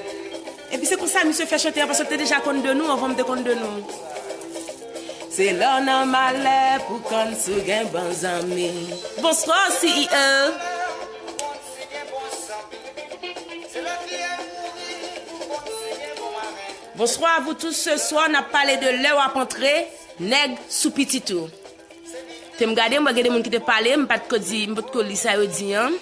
Epi se konsa misye fè chante an, paske l te deja konn de nou anvan m te konn de nou. Se lè w nan malè pou konn si w gen bon zanmi. Bonswa, C E O. Bonsoir à vous tous. Ce soir, n ap pale de lè w ap antre nèg sou pitit ou. Te m gade, m wè gen de moun ki te pale, m pa t ko di, m pa t ko li sa yo di an.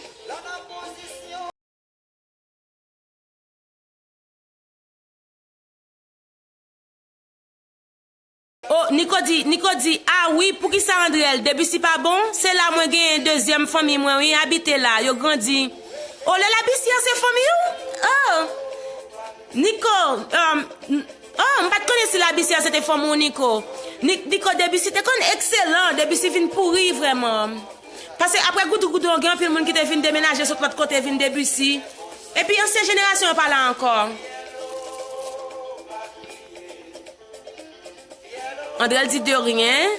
Oh, Nico di, Nico di, ah wi, poukisa Andrel, Debussy pa bon? Se la mwen genyen dezyèm fanmi mwen, wi, abite la, yo grandi. Oh, lè Labisi an se fanmi w? Oh, Nico, um, n- oh, m pa t konnen si Labisi an se te fanmi w, Nico. Ni- Nico, Debussy te konn ekselan, Debussy vin pouri vrèman. Paske apre Goudougoudou an, gen anpil moun ki te vin demenaje sot lòt kote vin Debussy. Epi ansyen jenerasyon an pa la ankò. Andrel di de rien.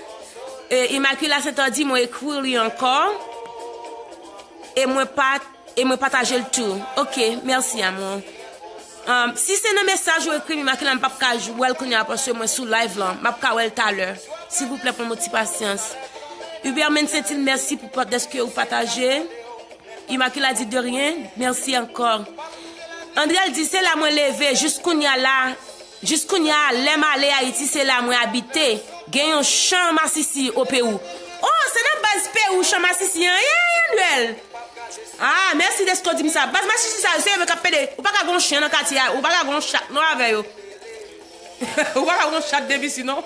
E, Immaculée Saint-Andy, mwen ekri li ankò. E mwen pa, e mwen pataje l tou. Ok, mèsi, amou. Um, si se nan mesaj ou ekri m, Immaculée, m p ap ka wè l kounye a paske mwen sou live lan. M ap ka wè l talè. Silvouplè, pran yon ti pasyans. Huberman Saintil, mèsi pou pa- dèske ou pataje. Immaculée di de rien, mèsi ankò. Andrel di, se la mwen leve, jis kounye a la, jis kounye a, lè m ale Ayiti, se la mwen abite. Gen yon chan masisi o Pewou. Oh, se nan baz Pewou chan masisi an ye, Andrel? Ah, mèsi dèske w di m sa. Baz masisi sa yo, se yo menm k ap pede. Ou pa ka gen yon chen nan katye a, ou pa ka gen yon chat non avè yo. Ou pa ka gen yon chat Debussy non.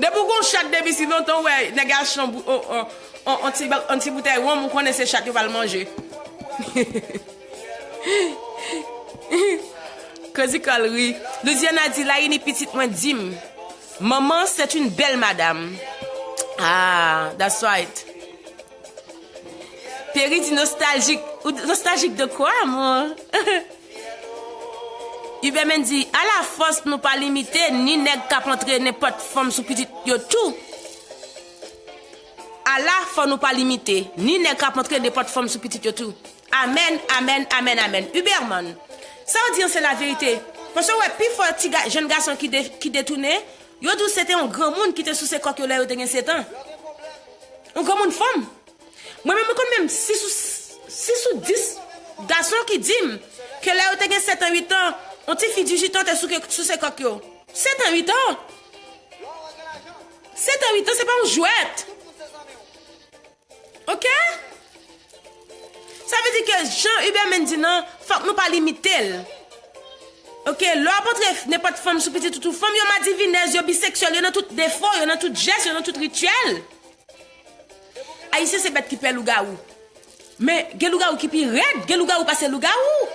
Depi w gen yon chat Debussy non, tan w wè nèg achte yon bou- on, on, on, on ti, on ti boutèy wonm, ou konnen se chat yo pral manje. Crazy Call ri. Louisiana di, Laini pitit mwen di m, maman, c'est une belle madame. Ah, that's right. Perry di, nostalgique. Ou nostalgique de quoi, moi? Huberman di, alafòs nou pa limite, ni nèg k ap antre nenpòt fanm sou pitit yo tou. Ala fò nou pa limite, ni nèg k ap antre nenpòt fanm sou pitit yo tou. Amèn, amèn, amèn, amèn. Huberman, sa w di an se laverite. Paske w wè, pifò ti ga- jèn gason ki, de, ki detounen, yo di w se te yon granmoun ki te souse kòk yo lè yo te gen sèt an. Yon granmoun fanm. Mwen menm, mwen konn menm sis sou, sis sou dis gason ki di m ke lè yo te gen sèt an, uit an, yon ti fi dizuit an te souke, souse kòk yo. Sèt an, uit an! Sèt an, uit an, se pa yon jwèt. Ok? Sa vle di ke jan Huberman di nan, fòk nou pa limite l. Ok, lè w ap antre nenpòt fanm sou pitit ou tou, fanm yo madivinèz, yo biseksyèl, yo nan tout defo, yo nan tout jès, yo nan tout rityèl. Ayisyen se bèt ki pè lougawou. Men gen lougawou ki pi rèd, gen lougawou pase lougawou.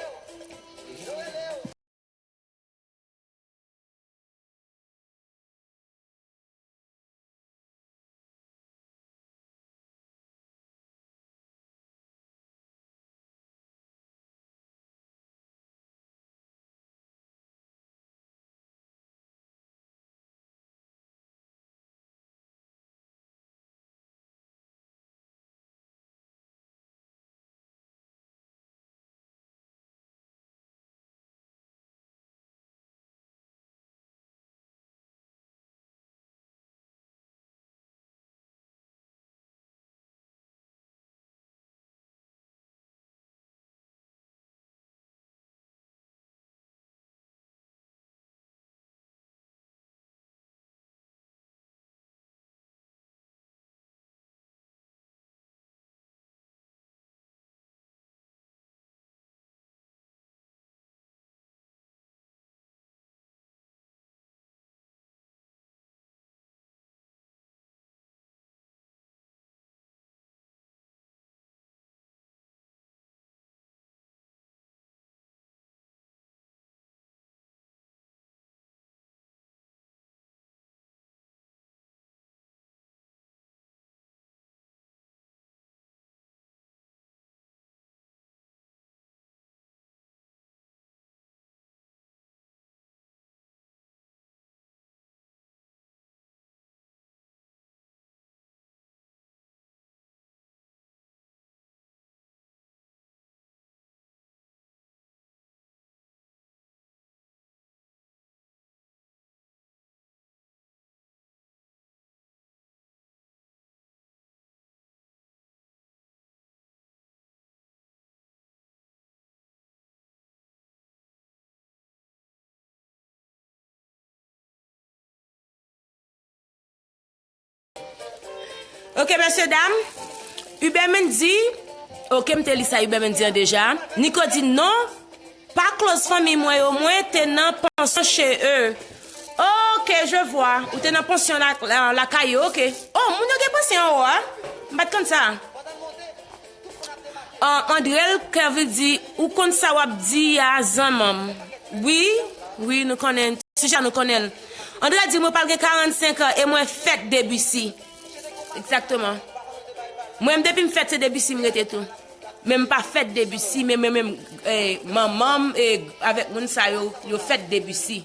Ok, mesye dam. Uberman di, ok, m te li sa Uberman di an deja. Nico di non, pa close fanmi mwen yo, mwen te nan pansyon chez eux. Ok, je vois. Ou te nan pansyon la, la, lakay yo, ok. Oh, moun yo gen pansyon anwo a. M pa t konn sa. Ah, Andrel Kervil di, ou konn sa w ap di a zanmanm. Wi, wi, nou konnen. Sija nou konnen l. Andrel di, mwen pral gen karannsenk an e mwen fèt Debussy. Egzakteman. Mwen menm depi m fèt se Debussy m rete tou. Men m pa fèt Debussy, men mwen menm, eh, manman m, eh, avèk moun sa yo, yo fèt Debussy.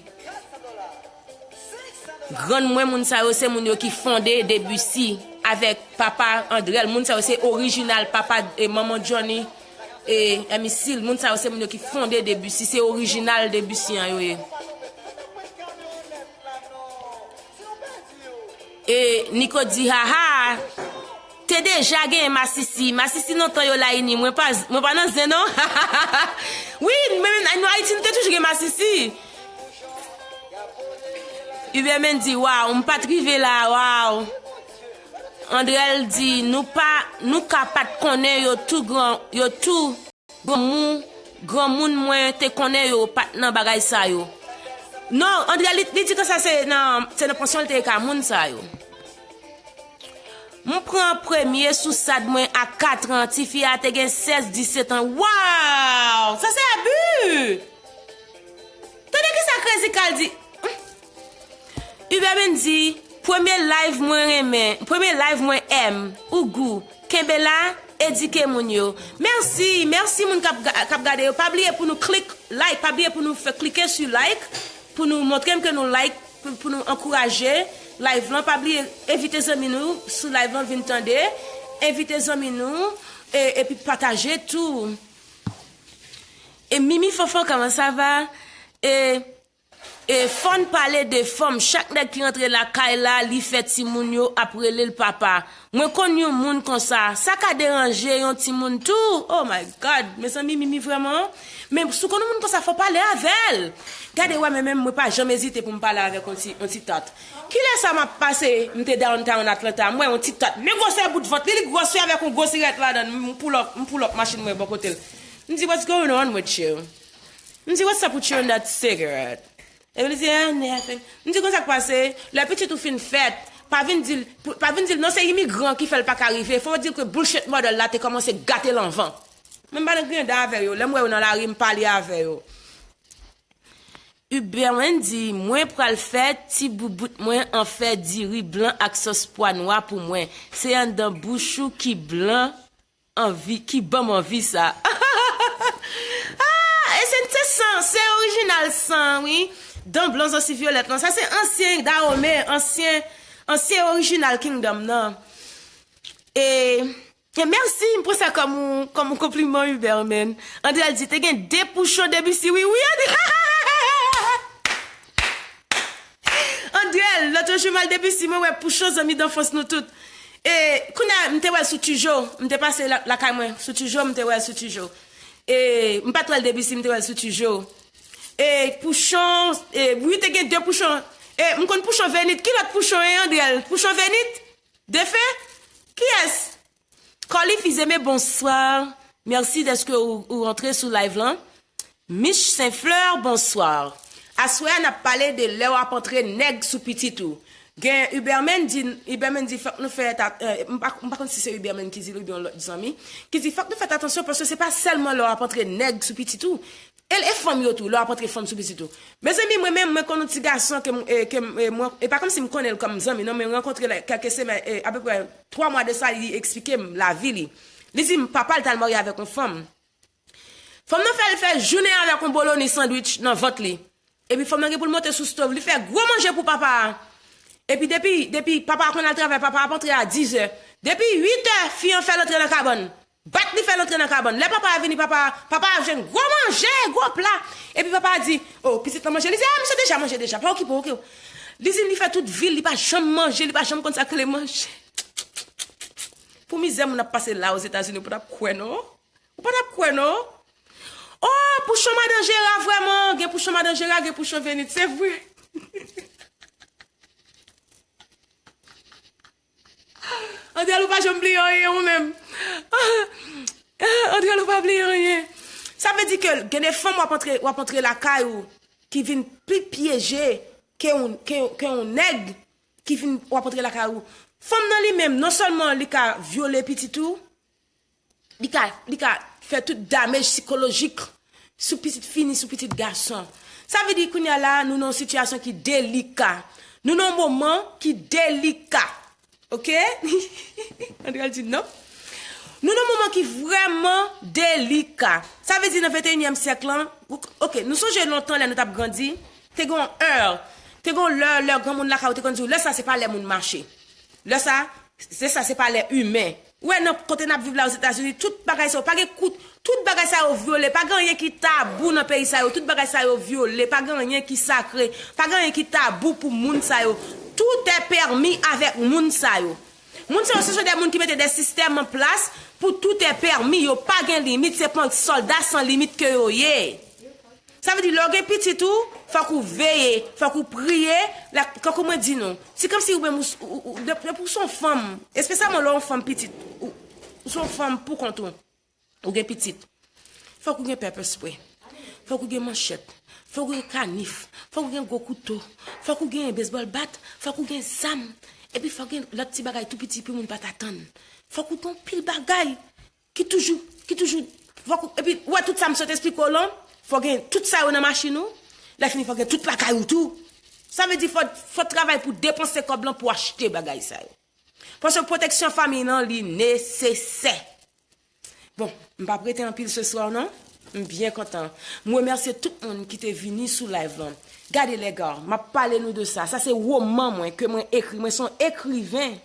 Grann mwen, moun sa yo se moun yo ki fonde Debussy avèk papa Andrel. Moun sa yo se orijinal papa e manman Johnny e Emisil. Moun sa yo se moun yo ki fonde Debussy. Se orijinal Debussy an yo ye. E Nico di, haha, te deja genyen masisi. Masisi nan tan yo la ini. Mwen pa, mwen pa nan zen non. Wi, men, men nou Ayiti, nou te toujou gen masisi. Uberman di, waw, m pa t rive la, waw. Andrel di, nou pa, nou ka pa t konnen yo tou gran, yo tou granmou, granmoun mwen te konnen yo pa t nan bagay sa yo. Non, Andrel, li, li di konsa se nan, se nan pansyon l te ye ka moun sa yo. M pran premye sousad mwen a kat an, tifi a te gen sèz, disèt an. Waw! Sa se abi! Tande kisa Crazy Carl di. Uberman di, premye live mwen renmen, premye live mwen èm, ou gou, kenbe la, edike moun yo. Mèsi, mèsi moun k ap ga- k ap gade yo. Pa bliye pou nou klik like, pa bliye pou nou fè klike sou like, pou nou montre m ke nou like, pou, pou nou ankouraje live lan. Pa bliye envite zanmi nou sou live lan vin tande, envite zanmi nou, e, epi pataje tou. E Mimi Fanfan, comment ça va? E, e fò n pale de fanm, chak nèg ki rantre lakay la, li fè timoun yo ap rele l papa. Mwen konn yon moun konsa, sa ka deranje yon timoun tou. Oh my God, mezanmi, Mimi vrèman. Men si w konn yon moun konsa, fò w pale avè l. Gade, wè, men menm mwen pa janm ezite pou m pale avèk yon ti, yon ti tat. Kilè sa m ap pase, m te downtown Atlanta, m wè yon ti tat, men gwosè bout vant li, li gwosè avèk yon gwo sigarèt ladan l, m pull up, m pull up machin mwen bò kote l. M di, what's going on with you? M di, what's up with you and that cigarette? Epi li di, ah, nothing. M di, konn sa k pase, lè pitit ou fin fèt, pa vin di l, pou- pa vin di l, non, se imigran ki fè l pa ka rive. Fò w di l ke bullshit mother la te kòmanse gate l anvan. Men m pa nan griyen dan avè yo. Lè m wè yo nan lari, m pale avè yo. Uberman di, mwen pral fè ti boubout mwen an fè diri blan ak sòs pwa nwa pou mwen. Se anndan bouch ou ki blan anvi, ki ban m anvi sa. Ah, e se, se san, se orijinal san, wi. Dan blan zansi vyolèt lan. Sa se ansyen Dahomey, ansyen, ansyen orijinal Kingdom nan. E, e mèsi, m pran sa kòm yon, kòm yon konpliman, Uberman. Andrel di, te gen de pouchon Debussy, wi, wi, Andrel. Andrel, lòt jou m al Debussy, mwen wè pouchon zanmi danfans nou tout. E, kounye a, m te wè l sou Tijo, m te pase la- lakay mwen, sou Tijo, m te wè l sou Tijo. E, m pa t wè l Debussy, m te wè l sou Tijo. E, pouchon, e, wi, te gen de pouchon. E, m konn pouchon Venit. Ki lòt pouchon, en, Andrel? Pouchon Venit? Defen? Kiyès? Kòli Fizeme, bonsoir. Mèsi dèske ou, ou rantre sou live lan. Mich Senflè, bonsoir. Aswè a, n ap pale de lè w ap antre nèg sou pitit ou. Gen Uberman di, Uberman di, fòk nou fè ta-, eh, m pa, m pa konn si se Uberman ki di l oubyen yon lòt zanmi, ki di, fòk nou fè atansyon paske se pa sèlman lè w ap antre nèg sou pitit ou. E, e fanm yo tou, lè w ap antre fanm sou pitit ou. Mezanmi, mwen menm, mwen konn yon ti gason ke m, e, ke m, e, mwen, e pa kòmsi m konnen l kòm zanmi, non, men m rankontre l kèlke semèn, e, apeprè twa mwa de sa, li eksplike m lavi li. Li di m, papa l t al marye avèk yon fanm. Fanm nan fè l fè jounen avèk yon boloni sandwich nan vant li. Epi fanm nan gen pou l monte sou stove, li fè gwo manje pou papa a. Epi depi, depi papa a konn al travay, papa a ap antre a dizè. Depi uitè, fi an fè l antre nan kabann. Bat li fè l antre nan kabann. Lè papa a vini, papa, papa a jwenn gwo manje, gwo pla. Epi papa a di, oh, pitit lan manje? Li di, ah, misye deja manje deja, pa okipe w, oke. Li di m li fè tout vi l, li pa janm manje, li pa janm konn sa k rele manje. Pou mizè moun ap pase la Ozetazini, ou pa t ap kwè non. Ou pa t ap kwè non. Oh, pouchon madan Jera vrèman, gen pouchon madan Jera, gen pouchon Venit, se vre. André Ou pa janm bliye anyen ou menm. Antrel ou pa bliye anyen. Sa vle di ke gen de fanm w ap antre, w ap antre lakay ou ki vin pi pyeje ke yon, ke, ke yon nèg ki vin w ap antre lakay ou. Fanm nan li menm, non sèlman li ka vyole pitit ou, li ka, li ka fè tout damage sikolojik sou pitit fi ni sou pitit gason. Sa vle di kounye a la, nou nan yon sitiyasyon ki delika. Nou nan yon moman ki delika. Ok? Antrel di non. Nou nan yon moman ki vrèman delika. Sa vle di nan venteyinyèm syèk lan, ok, nou sonje lontan lè nou t ap grandi, te gen yon heure, te gen yon lè, lè granmoun lakay ou te konn di w, lè sa se pa lè moun mache. Lè sa, se sa, se pa lè imen. Ou wè nan kote n ap viv la Ozetazini, tout bagay sa yo, pa gen kout, tout bagay sa yo vyole, pa gen anyen ki tabou nan peyi sa yo, tout bagay sa yo vyole, pa gen anyen ki sakre, pa gen anyen ki tabou pou moun sa yo. Tout est permis avec moun sa yo. Moun sa yo, se jan de moun ki mete de sistèm an plas pou tout est permis, yo pa gen limit, se pran sòlda san limit ke yo ye. Sa vle di, lè w gen pitit ou, fòk ou veye, fòk ou priye, la, kankou mwen di nou, se kòmsi ou menm, ou, ou, ou, de, depi w se yon fanm, espesyalman lè w yon fanm pitit, ou, ou se yon fanm pou kont ou, ou gen pitit, fòk ou gen pepper spray, fòk ou gen manchèt, fòk ou gen kanif, fòk ou gen gwo kouto, fòk ou gen baseball bat, fòk ou gen zam, epi fòk gen lòt ti bagay tou piti pou moun pa t atann. Fòk ou gen yon pil bagay ki toujou, ki toujou, fòk ou, epi, ou wè tout sa m sot esplike w lan, fò gen tout sa yo nan machin ou, lè fini fò gen tout lakay ou tou. Sa vle di fò, fò travay pou depanse kòb lan pou achte bagay sa yo. Paske pwoteksyon fanmi nan, li nesesè. Bon, m p ap rete anpil se swa non. M byen kontan. M remèsye tout moun ki te vini sou live lan. Gade lèga, m ap pale nou de sa. Sa se woman mwen ke mwen ekri. Mwen se yon ekriven.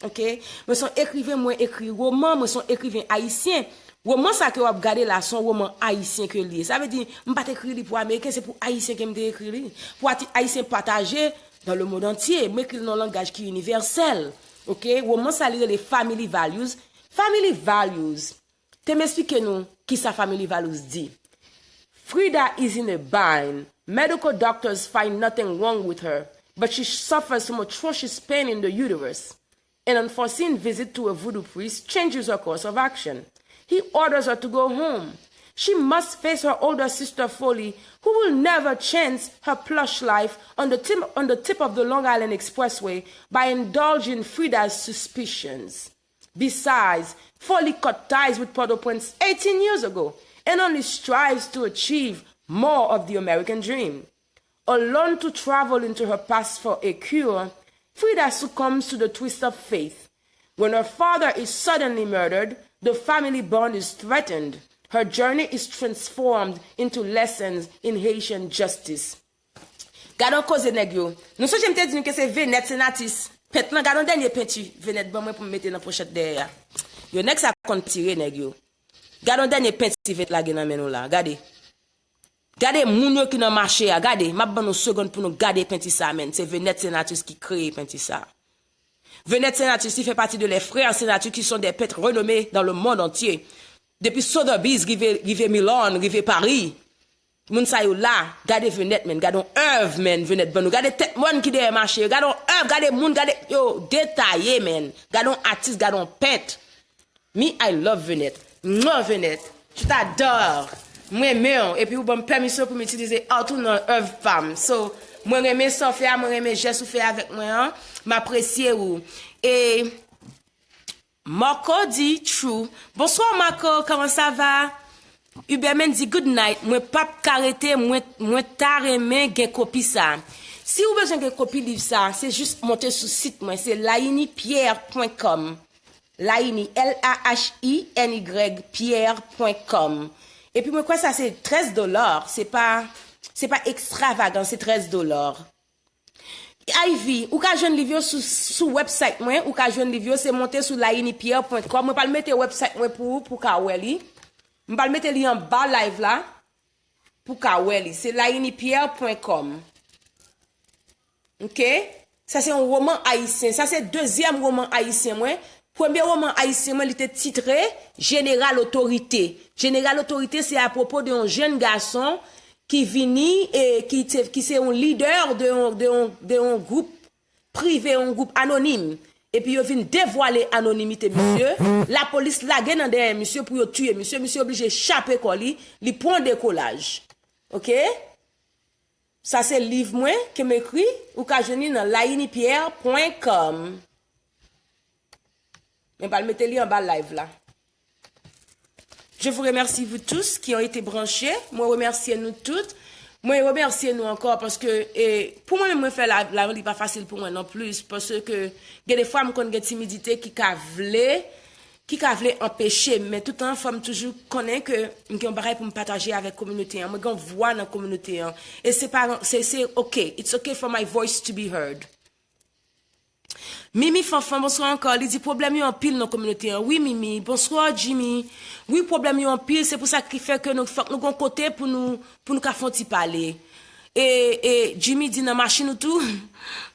Ok? Mwen se yon ekriven, mwen ekri woman, mwen se yon ekriven ayisyen. Woman sa ke w ap gade la, se yon woman ayisyen ke li ye. Sa vle di, m pa t ekri li pou Ameriken, se pou Ayisyen ke m te ekri li. Pou ati-, Ayisyen pataje dans le monde entier. M ekri l nan yon langaj ki inivèsèl. Ok? Woman sa li rele Family Values. Family Values. Te m esplike nou kisa Family Values di. Frida is in a bind. Medical doctors find nothing wrong with her, but she suffers from atrocious pain in the uterus. An unforeseen visit to a voodoo priest changes her course of action. He orders her to go home. She must face her older sister Folly, who will never chance her plush life on the tip, on the tip of the Long Island Expressway by indulging Frida's suspicions. Besides, Folly cut ties with Port-au-Prince eighteen years ago and only strives to achieve more of the American dream. Alone to travel into her past for a cure, Frida succumbs to the twist of fate. When her father is suddenly murdered, the family bond is threatened. Her journey is transformed into lessons in Haitian justice. Gade yon koze nèg yo. Nou sonje m te di nou ke se Venette Senatus, pent lan. Gade yon dènye penti Venette ban mwen pou m mete nan pòchèt dèyè a. Yo, nèg sa konn tire nèg yo. Gade yon dènye penti Venette lage nan men nou la. Gade. Gade moun yo ki nan mache a. Gade, m ap ban nou segonn pou nou gade penti sa, menn. Se Venette Senatus ki kreye penti sa. Venette Senatus, li fè pati de les frères Senatus qui sont des peintres renommés dans le monde entier. Depi Sotheby's, rive, rive Milan, rive Paris. Moun sa yo la, gade Venette, menn. Gade yon èv, menn, Venette ban nou. Gade tèt mòn ki dèyè mache yo. Gade yon èv, gade moun, gade yo detaye, menn. Gade yon atis, gade yon pent. Me, I love Venette. Mwen, Venette, je t'adore. Mwen renmen w. Epi ou ban m pèmisyon pou m itilize art ou nan èv pa m. So, mwen renmen sa w fè a, mwen renmen jès ou fè avèk mwen an. M apresye ou. E Marco di true. Bonsoir Marco, comment ça va? Huberman di good night. Mwen p ap ka rete, mwen, mwen ta renmen gen kopi sa. Si ou bezwen gen kopi liv sa, se jis monte sou sit mwen, se lainipierre point com. Lainy, L A H I N Y, pierre point com. Epi mwen kwè sa se trèz dola, se pa, se pa ekstravagan, se trèz dola. Ivy, ou ka jwenn liv yo sou, sou website mwen, ou ka jwenn liv yo, se monte sou lainipierre point com. Mwen pral mete website mwen pou ou, pou w ka wè li. Mwen pral mete li anba live la, pou w ka wè li. Se lainipierre point com. Ok? Sa se yon woman ayisyen. Sa se dezyèm woman ayisyen mwen. Premye woman ayisyen mwen, li te titre Général Autorité. Général Autorité, se apwopo de yon jèn gason ki vini e ki te, ki se yon lidè de yon, de yon, de yon gwoup prive, yon gwoup anonim. Epi yo vin devwale anonimite misye. Lapolis lage nan dèyè misye pou yo tiye misye. Misye oblije chape kò li. Li pran dekolaj. Oke? Sa se liv mwen ke m ekri. Ou ka jwenn li nan layinipierre pwen kòm. Men pral mete li anba live la. Je vous remercie vous tous qui ont été branchés. Mwen remèsye nou tout. Mwen remèsye nou ankò paske e, pou mwen menm mwen fè la, la li pa fasil pou mwen non plis paske gen de fwa m konn gen timidite ki ka vle ki ka vle anpeche m, men toutan fò m toujou konnen ke m gen yon bagay pou m pataje avèk kominote an. Mwen gen yon vwa nan kominote an. E se pa se se ok. It's ok for my voice to be heard. Mimi Fanfan, bonswa ankò. Li di pwoblèm yo anpil nan kominote an. Wi, Mimi, bonswa, Jimmy. Wi, pwoblèm yo anpil, se pou sa ki fè ke nou fòk nou gon kote pou nou, pou nou ka fè yon ti pale. E, e Jimmy di nan machin ou tou,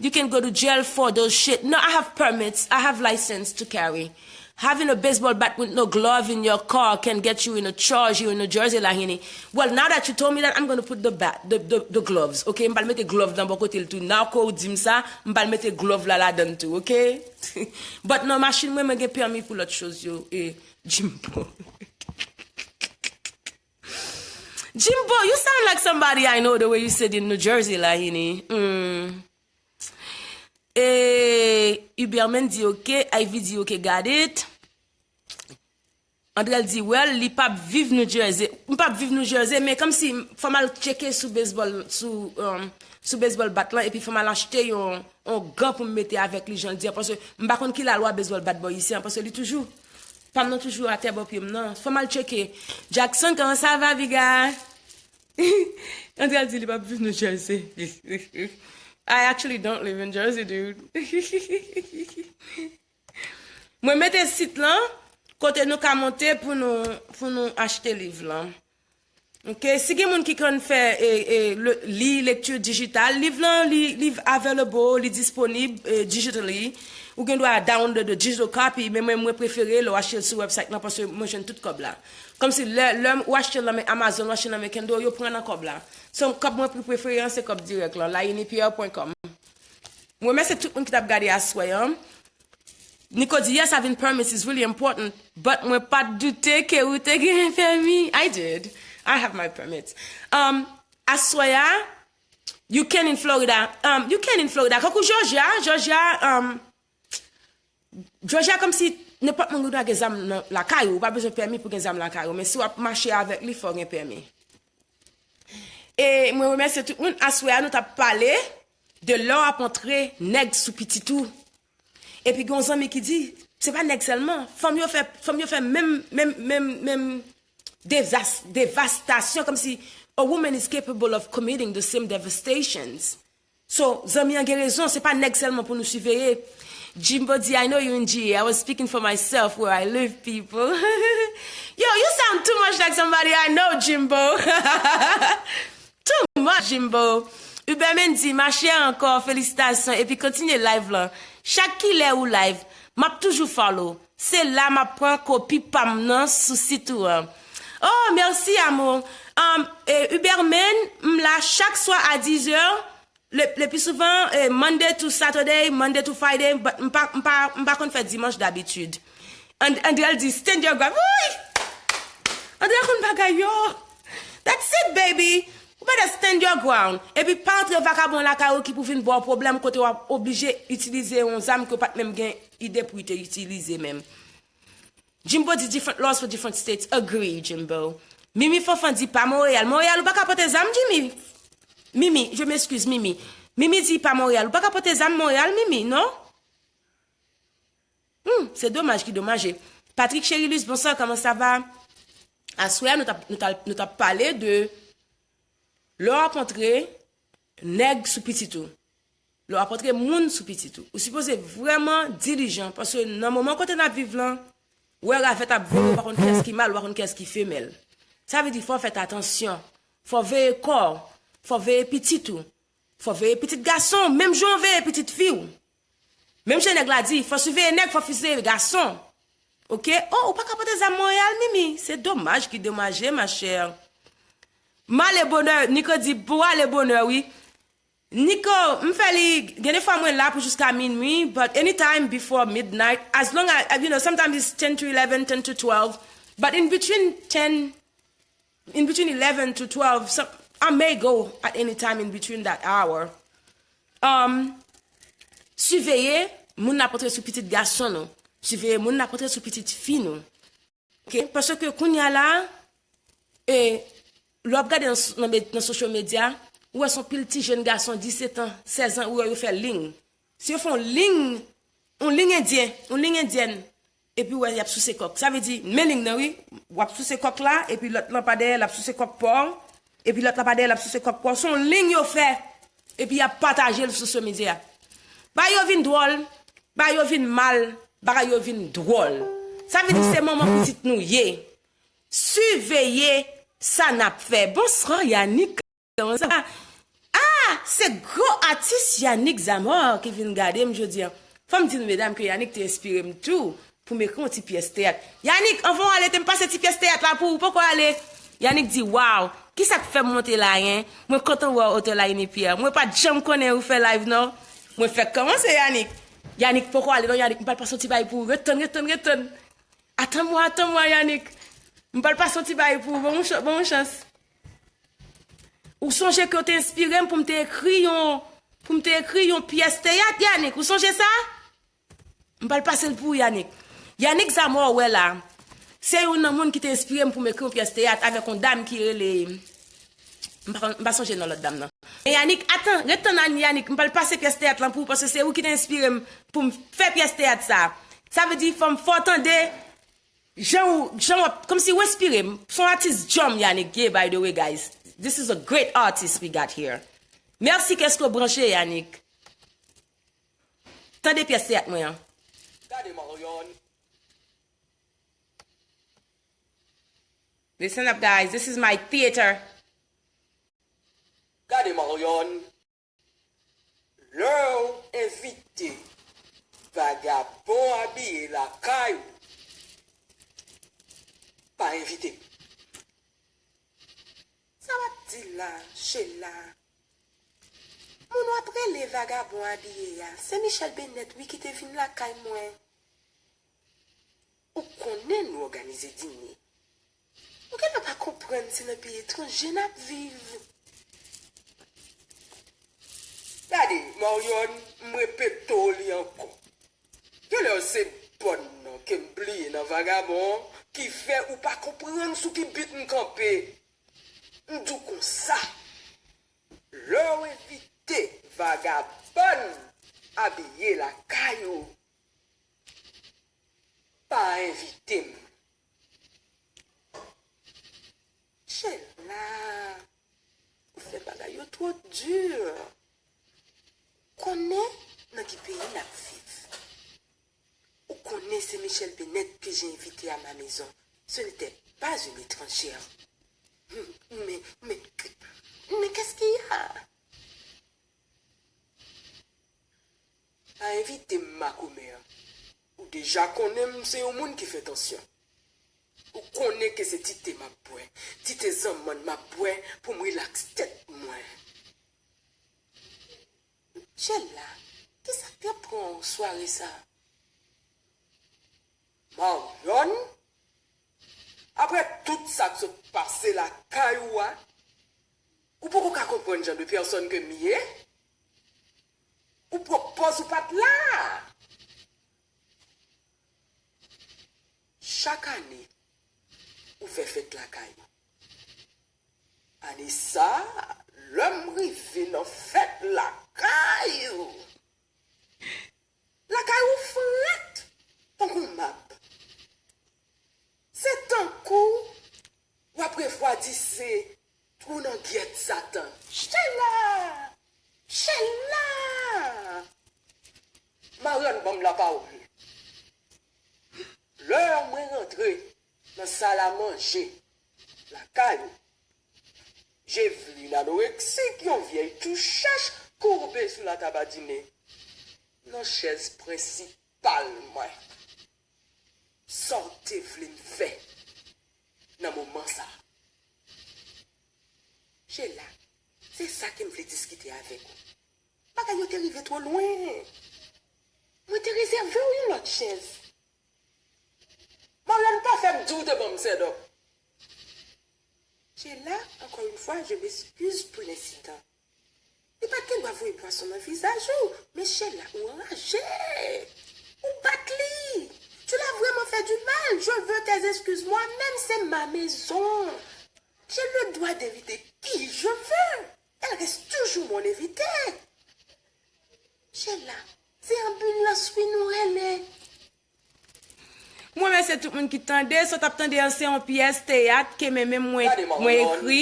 you can go to jail for those shit. No, I have permits, I have license to carry. Having a baseball bat with no glove in your car can get you in a charge here in New Jersey, Lahini. Well, now that you told me that, I'm gonna put the bat, the, the, the gloves, okay? M pral mete glove nan bò kote l tou. Now ke w di m sa, m pral mete glove la ladan l tou, okay? But nan machin mwen, mwen gen pèmi pou lòt choz yo, e Jimbo. Jimbo, you sound like somebody I know the way you said in New Jersey, Lahini. Mm. E Huberman di ok, Ivy di ok, got it. Andrel di well, li p ap viv New Jersey. M p ap viv New Jersey, men kòmsi fò m al tcheke sou baseball, sou, um, sou baseball bat lan, epi fò m al achte yon, yon gan pou m mete avèk li, jan l di an, paske m pa konn ki lalwa baseball bat bò isi an, paske li toujou, pa m nan toujou atè bò pye m nan. Fò m al tcheke. Jackson, comment ça va, big guy? Andrel di li p ap viv New Jersey. I actually don't live in Jersey, dude. Mwen mete sit lan kote nou ka monte pou nou, pou nou achte liv lan. Ok, si gen moun ki konn fè e, e, le, li lekti dijital, liv lan li, li available, li disponib e, digitally. Ou gen dwa download the digital copy, men mwen, mwen prefere lè w achte l sou website lan paske mwen jwenn tout kòb la. Kòmsi lè, lè ou achte l nan men Amazon, ou achte l nan men Kindle, yo pran nan kòb la. So, kòb mwen pi prefere an se kòb dirèk lan, layinipierre pwen kòm. Mwen remèsye tout moun ki t ap gade aswè an. Nico di, yes, having permits is really important, but mwen pa t doute ke ou te gen pèmi. I did. I have my permits. Um, aswè a, you can in Florida. Um, you can in Florida. Kankou Georgia, Georgia, um, Georgia kòmsi nenpòt moun gen dwa gen zam nan lakay ou. Ou pa bezwen pèmi pou gen zam lakay ou. Men si w ap mache avèk li, fò w gen pèmi. E mwen remèsye tout moun. Aswè a, nou t ap pale de lè w ap antre nèg sou pitit ou. Epi gen yon zanmi ki di, se pa nèg sèlman. Fanm yo fè, fanm yo fè menm, menm, menm, menm devas-, devastasyon, kòmsi a woman is capable of committing the same devastations. So, zanmi an gen rezon, se pa nèg sèlman pou nou siveye. Jimbo di, I know you in G A. I was speaking for myself where I live, people. Yo, you sound too much like somebody I know, Jimbo. Too much, Jimbo. Uberman di, ma chère ankò, felisitasyon, epi kontinye live lan. Chak kilè ou live, m ap toujou follow. Se la m ap pran kopi pa m nan sou sit ou an. Oh, merci, amour. Um, e, Uberman, m la chak swa a dizè. Le, le pi souvan, eh, Monday to Saturday, Monday to Friday, but m pa, m pa, m pa konn fè dimanch dabitid. And, Andrel di, stand your ground. Woy! Andrel konn bagay yo. That's it, baby. Ou better stand your ground. Epi pa antre vakabon lakay ou ki pou vin ba w pwoblèm kote w ap oblije itilize yon zam ke w pa t menm gen ide pou w te itilize menm. Jimbo di different laws for different states. Agree, Jimbo. Mimi Fanfan di pa Monreyal. Monreyal, ou pa ka pote zam, Jimmy? Mimi, je m'excuse, Mimi. Mimi di pa Monreyal. Ou pa ka pote zam Monreyal, Mimi, non? Hmm, se domaj ki domaje. Patrick Cherilus, bonsoir, comment ça va? Aswè a, nou t ap, nou t ap, nou t ap pale de lè w ap antre nèg sou pitit ou. Lè w ap antre moun sou pitit ou. Ou sipoze vrèman dilijan, paske nan moman kote n ap viv lan, ou wè ravèt ap vole, ou pa konn kiyès ki mal, ou pa konn kiyès ki femèl. Sa vle di fò w fè atansyon, fò w veye kò w, fò w veye pitit ou, fò w veye pitit gason w, menm jan w veye pitit fi w. Menm jan nèg la di, fò w siveye nèg, fò w siveye gason. Oke? Oh, ou pa ka pote zam Monreyal, Mimi. Se domaj ki domaje, ma chère. M ale bonè, Nico di, pou ale bonè, wi. Nico, m fè li, gen de fwa mwen la pou jiska minwi, but anytime before midnight, as long as, you know, sometimes it's ten to eleven, ten to twelve, but in between ten, in between eleven to twelve, some, I may go at any time in between that hour. Um, siveye moun n ap antre sou pitit gason nou. Siveye moun n ap antre sou pitit fi nou. Ok? Paske kounye a la, e, lè w ap gade nan, nan, med- nan social media, ou wè se yon pil ti jèn gason disèt an, sèz an, ou wè yo fè liy. Si yo fè yon liy, yon liy endyen, yon liy endyèn, epi ou wè y ap souse kòk. Sa vle di, men liy nan wi, w ap souse kòk la, epi lòt lan pa dèyè, l ap souse kòk pa w, epi lòt lan pa dèyè, l ap souse kòk pa w. Se yon liy yo fè, epi y ap pataje l sou social media. Bagay yo vin dwòl, bagay yo vin mal, bagay yo vin dwòl. Sa vle di se manman pitit nou ye. Siveye sa n ap fè. Bonswa, Yanick. Kòman sa? Ah, se gwo atis Yanick Zamor ki vin gade m jodi a. Fò m di nou, medam, ke Yanick te enspire m tou pou m ekri yon ti pyès teyat. Yanick, anvan w ale, te m pase ti pyès teyat la pou ou. Poko ale. Yanick di, "Waw, ki sa k fè m monte la, en? Mwen kontan wè w, otè Laïne Pierre. Mwen pa t janm konnen ou fè live, non." Mwen fèk kòmanse, Yanick. Yanick poko ale, non, Yanick. M pral pase yon ti bay pou ou. Ret tann, ret tann, ret tann. Atann mwen, atann mwen, Yanick. M pral pase yon ti bay pou ou. Ban m yon ch- ban m yon chans. Ou sonje ke w te enspire m pou m te ekri yon, pou m te ekri yon pyès teyat, Yanick. Ou sonje sa? M pral pase l pou ou, Yanick. Yanick Zamor, wè la, se youn nan moun ki te enspire m pou m ekri yon pyès teyat avèk yon dam ki rele, m pa, m pa sonje non lòt dam nan. Men Yanick, atann, ret tann Yanick, m pral pase pyès teyat lan pou ou, paske se ou ki te enspire m pou m fè pyès teyat sa. Sa vle di, fò m fè w tande jan ou, jan w ap, kòmsi ou enspire m. Se yon atis djanm Yanick ye, by the way, guys. This is a great artist we got here. Mèsi kèske w branche, Yanick. Tande pyès teyat mwen an. Gade Marion. Listen up, guys. This is my theater. Gade Marion. Lè w envite vagabon abiye lakay ou, pa envite m. Sa w ap di la, Sheila? Moun w ap rele vagabon abiye a, se Michel Bennett wi ki te vin lakay mwen. Ou konnen nou òganize dine. Ou genlè pa konprann se nan peyi etranje n ap viv. Gade, Marion, m repete w li ankò. Genlè se bòn nan ke m bliye nan vagabon ki fè ou pa konprann sou ki bit m kanpe. M di w konsa, lè w envite vagabòn abiye lakay ou, pa envite m. Sheila, ou fè bagay yo twò di. Konnen nan ki peyi n ap viv. Ou konnen se Michel Bennett que j'ai invité à ma maison. Ce n'était pas une étrangère. Mais, mais, mais qu'est-ce qu'il y a? Pa envite m makomè. Ou deja konnen m se yon moun ki fè tansyon. Ou konnen ke se ti te m ap bwè, ti te zanmann m ap bwè pou m rilaks tèt mwen. Sheila, kisa k te pran w sware sa? Marion, apre tout sa k sot pase lakay ou a, ou poko ka konprann jan de pèsòn ke m ye? Ou pwòp pòz ou pa t la! Chak ane, ou fè fèt lakay ou. Ane sa a, lè m rive nan fèt lakay ou, lakay ou frèt tankou mab. Se tankou w ap refwadise twou nan gyèt Satan. Sheila! Sheila! Marion, ban m lapawòl. Lè mwen rantre nan salamanje lakay ou, Jeveline anoreksik, yon vyèy tou chèch, koube sou latab a dine, nan chèz prensipal mwen. Sa w te vle m fè nan moman sa a? Sheila, se sa ke m vle diskite avèk ou. Bagay yo te rive twò lwen. Mwen te rezève w yon lòt chèz. Marianne pa fè m di w te ban m sèdòp. Sheila, encore une fois, je m'excuse pour l'incident. Li pa t gen dwa voye pwason nan vizaj ou, men Sheila, ou anraje. Ou bat li. Tu l'as vraiment fait du mal. Je veux tes excuses moi-même, c'est ma maison. J'ai le droit d'inviter qui je veux. Elle reste toujours mon invitée. Sheila, se anbilans wi nou rele. Mwen remèsye tout moun ki tande. Sa w t ap tande an se yon pyès teyat ke men menm mwen, mwen ekri.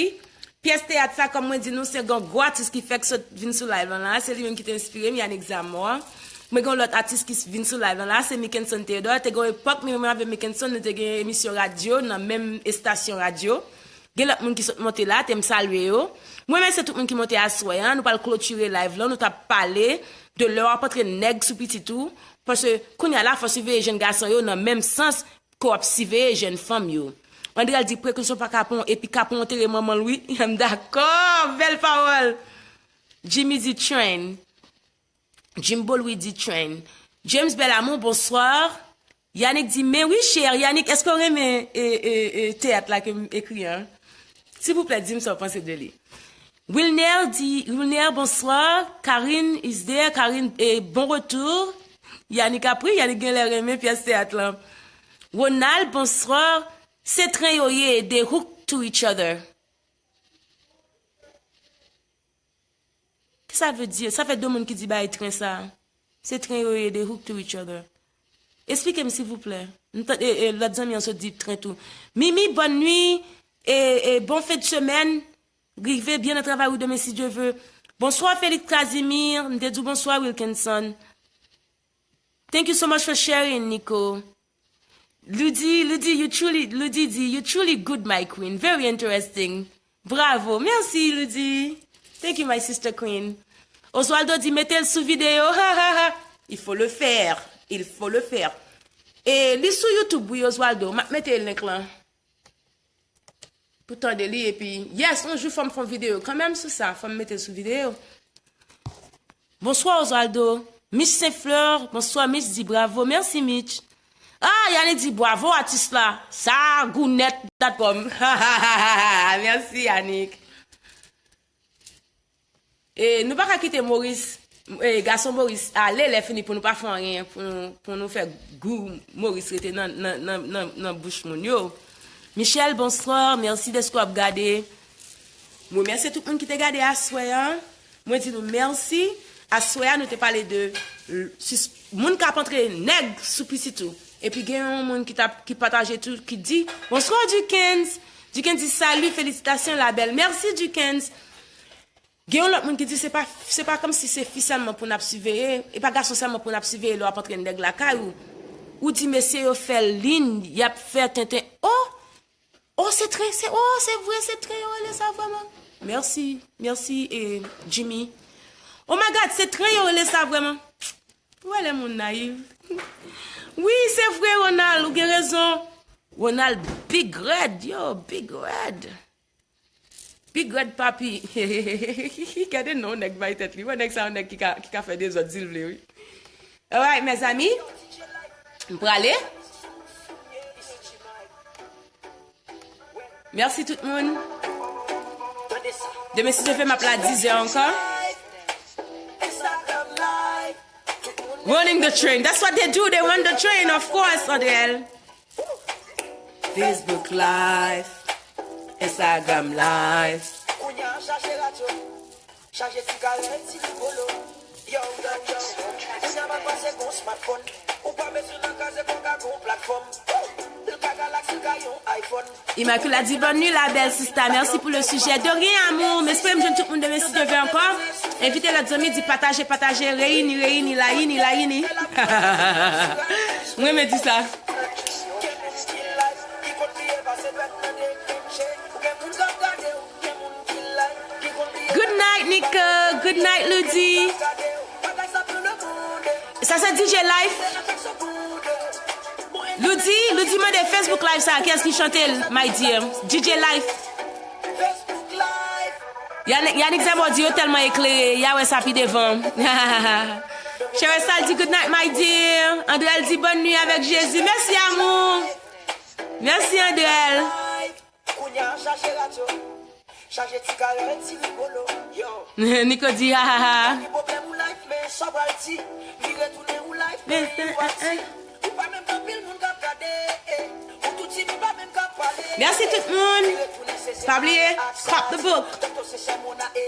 Pyès teyat sa, kòm mwen di nou, se yon gwo atis ki fèk sot vin sou live lan la. Se li menm ki te enspire m, Yanick Zamor. Mwen gen yon lòt atis ki vin sou live lan la, se Mickenson Theodore. Te gen yon epòk, mwen menm avèk Mickenson, nou te gen emisyon radyo nan menm estasyon radyo. Gen lòt moun ki sot monte la, te m salye yo. Mwen remèsye tout moun ki monte aswè an. Nou pral klotire live lan, nou t ap pale de lè w ap antre nèg sou pitit ou. Paske kounye a la, fò siveye jèn gason yo nan menm sans ke w ap siveye jèn fanm yo. Andrel di, prekosyon pa kapon, epi kapon antere manman l wi. M dakò, bèl pawòl. Jimmy di train. Jimbo Louis di train. James Belamour, bonsoir. Yannick di, men wi, chè, Yannick, èske w renmen e, e, e, teyat la ke m ekri an? Silvouplè, di m sa w panse de li. Wilner di, Wilner, bonsoir. Karine is there. Karine, e, bon retour. Yannick ap ri, Yannick genlè renmen pyès teyat lan. Ronald, bonsoir. Se tren yo ye, they hook to each other. Ki sa vle di? Sa fè de moun ki di bay tren sa. Se tren yo ye, they hook to each other. Esplike m, silvouplè. M tande, e, e, lòt zanmi an sot di tren tou. Mimi, bonne nuit, e, e, bon fin de semaine. Rive byen nan travay ou demen, si Dye ve. Bonsoir, Félix Casimir. M te di w bonsoir, Wilkinson. Thank you so much for sharing, Nico. Ludi, Ludi, you truly, Ludi di, you truly good, my queen. Very interesting. Bravo. Merci, Ludi. Thank you, my sister queen. Oswaldo di, mete l sou videyo. Ha, ha, ha. Il faut le faire. Il faut le faire. E li sou YouTube, wi, Oswaldo. M ap mete link lan. Pou tande li, epi, yes, yon jou fò m fè yon videyo kanmenm sou sa, fò m mete l sou videyo. Bonswa, Oswaldo. Mitch Saint Fleur, bonswa, Mitch di bravo, mèsi, Mitch. Ah, Yannick di bravo, atis la. Sa gou nèt, dat pòm. Mèsi, Yannick. E, nou pa ka kite Moris, e, gason Moris ale lè fini pou nou pa fè anyen, pou nou, pou nou fè gou Moris rete nan, nan, nan, nan, nan bouch moun yo. Michel, bonsoir, mèsi dèske w ap gade. Mwen remèsye tout moun ki te gade aswè a. Mwen di nou mèsi. Aswè a, nou te pale de, l-, sis-, moun k ap antre nèg sou pitit ou. Epi gen yon moun ki t ap, ki pataje tou, ki di, bonswa, Dickens. Dickens di, salut, félicitations, la belle. Mèsi, Dickens. Gen yon lòt moun ki di se pa, se pa kòmsi se fi sèlman pou n ap siveye, e pa gason sèlman pou n ap siveye lè w ap antre nèg lakay ou. Ou di mesye yo fè lin, y ap fè tenten. Oh! Oh, se tren, se, oh, se vre, se tren yo rele sa vrèman. Mèsi, mèsi, e, Jimmy. Oh my God, se tren yo rele sa vrèman. Ou wè lè moun nayiv. Wi, se vre, Ronald, ou gen rezon. Ronald, big red, yo, big red. Big Red Papi. Gade non nèg bay tèt li. Wè nèg sa yon nèg ki ka, ki ka fè dezòd si l vle, wi. Alright, mezanmi. M prale. Mèsi tout moun. Demen, si Dye vle, m ap la dizè ankò. Running the train. That's what they do. They run the train, of course, Andrel. Facebook Live, Instagram Live. Kounye a chaje radyo, chaje sigarèt, ti rigolo. Yo, yo, yo. Kounye a pa pase gon smartphone. Ou pa bezwen nan kaze konka gon platfòm. L ka galaksi, l ka yon iPhone. Immaculée di, bonne nuit, la belle sista. Merci pour le sujet. De rien, amour. M espere m jwenn tout moun demen, si Dye vle ankò. Envite lòt zanmi, di pataje, pataje, reyini, reyini, layini, layini. Mwen renmen di sa. Good night, Nico. Good night, Ludi. Sa se D J Life. Ludi, Ludi mande Facebook Live sa, kiyès ki chante l, my dear? D J Life. Yannick, Yannick Zamor di yo tèlman eklere, y a wè sa pi devan. Cheryl Sal di good night my dear. Andrel di bonne nuit avec Jésus. Mèsi amou. Mèsi Andrel. Kounye a chaje radyo, chaje ti karè, ti rigolo. Yo. Nico di ha ha ha. Ni pwoblèm ou life, men sa pral di. Vire tounen ou life, men sa pral di. Ou pa menm gen anpil moun k ap gade. Ou tou timid, pa menm ka pale. Mèsi tout moun. Pa bliye, pop the book.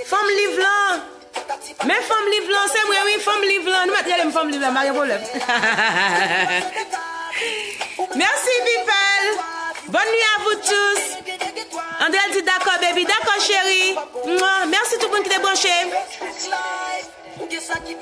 Fanm liv lan. Men fanm liv lan, se mwen wi, fanm liv lan. Nou mèt rele m fanm liv lan, pa gen pwoblèm. Merci people. Bonne nuit à vous tous. Andrel di dakò baby, dakò cheri. Mwa, mèsi tout moun ki te branche.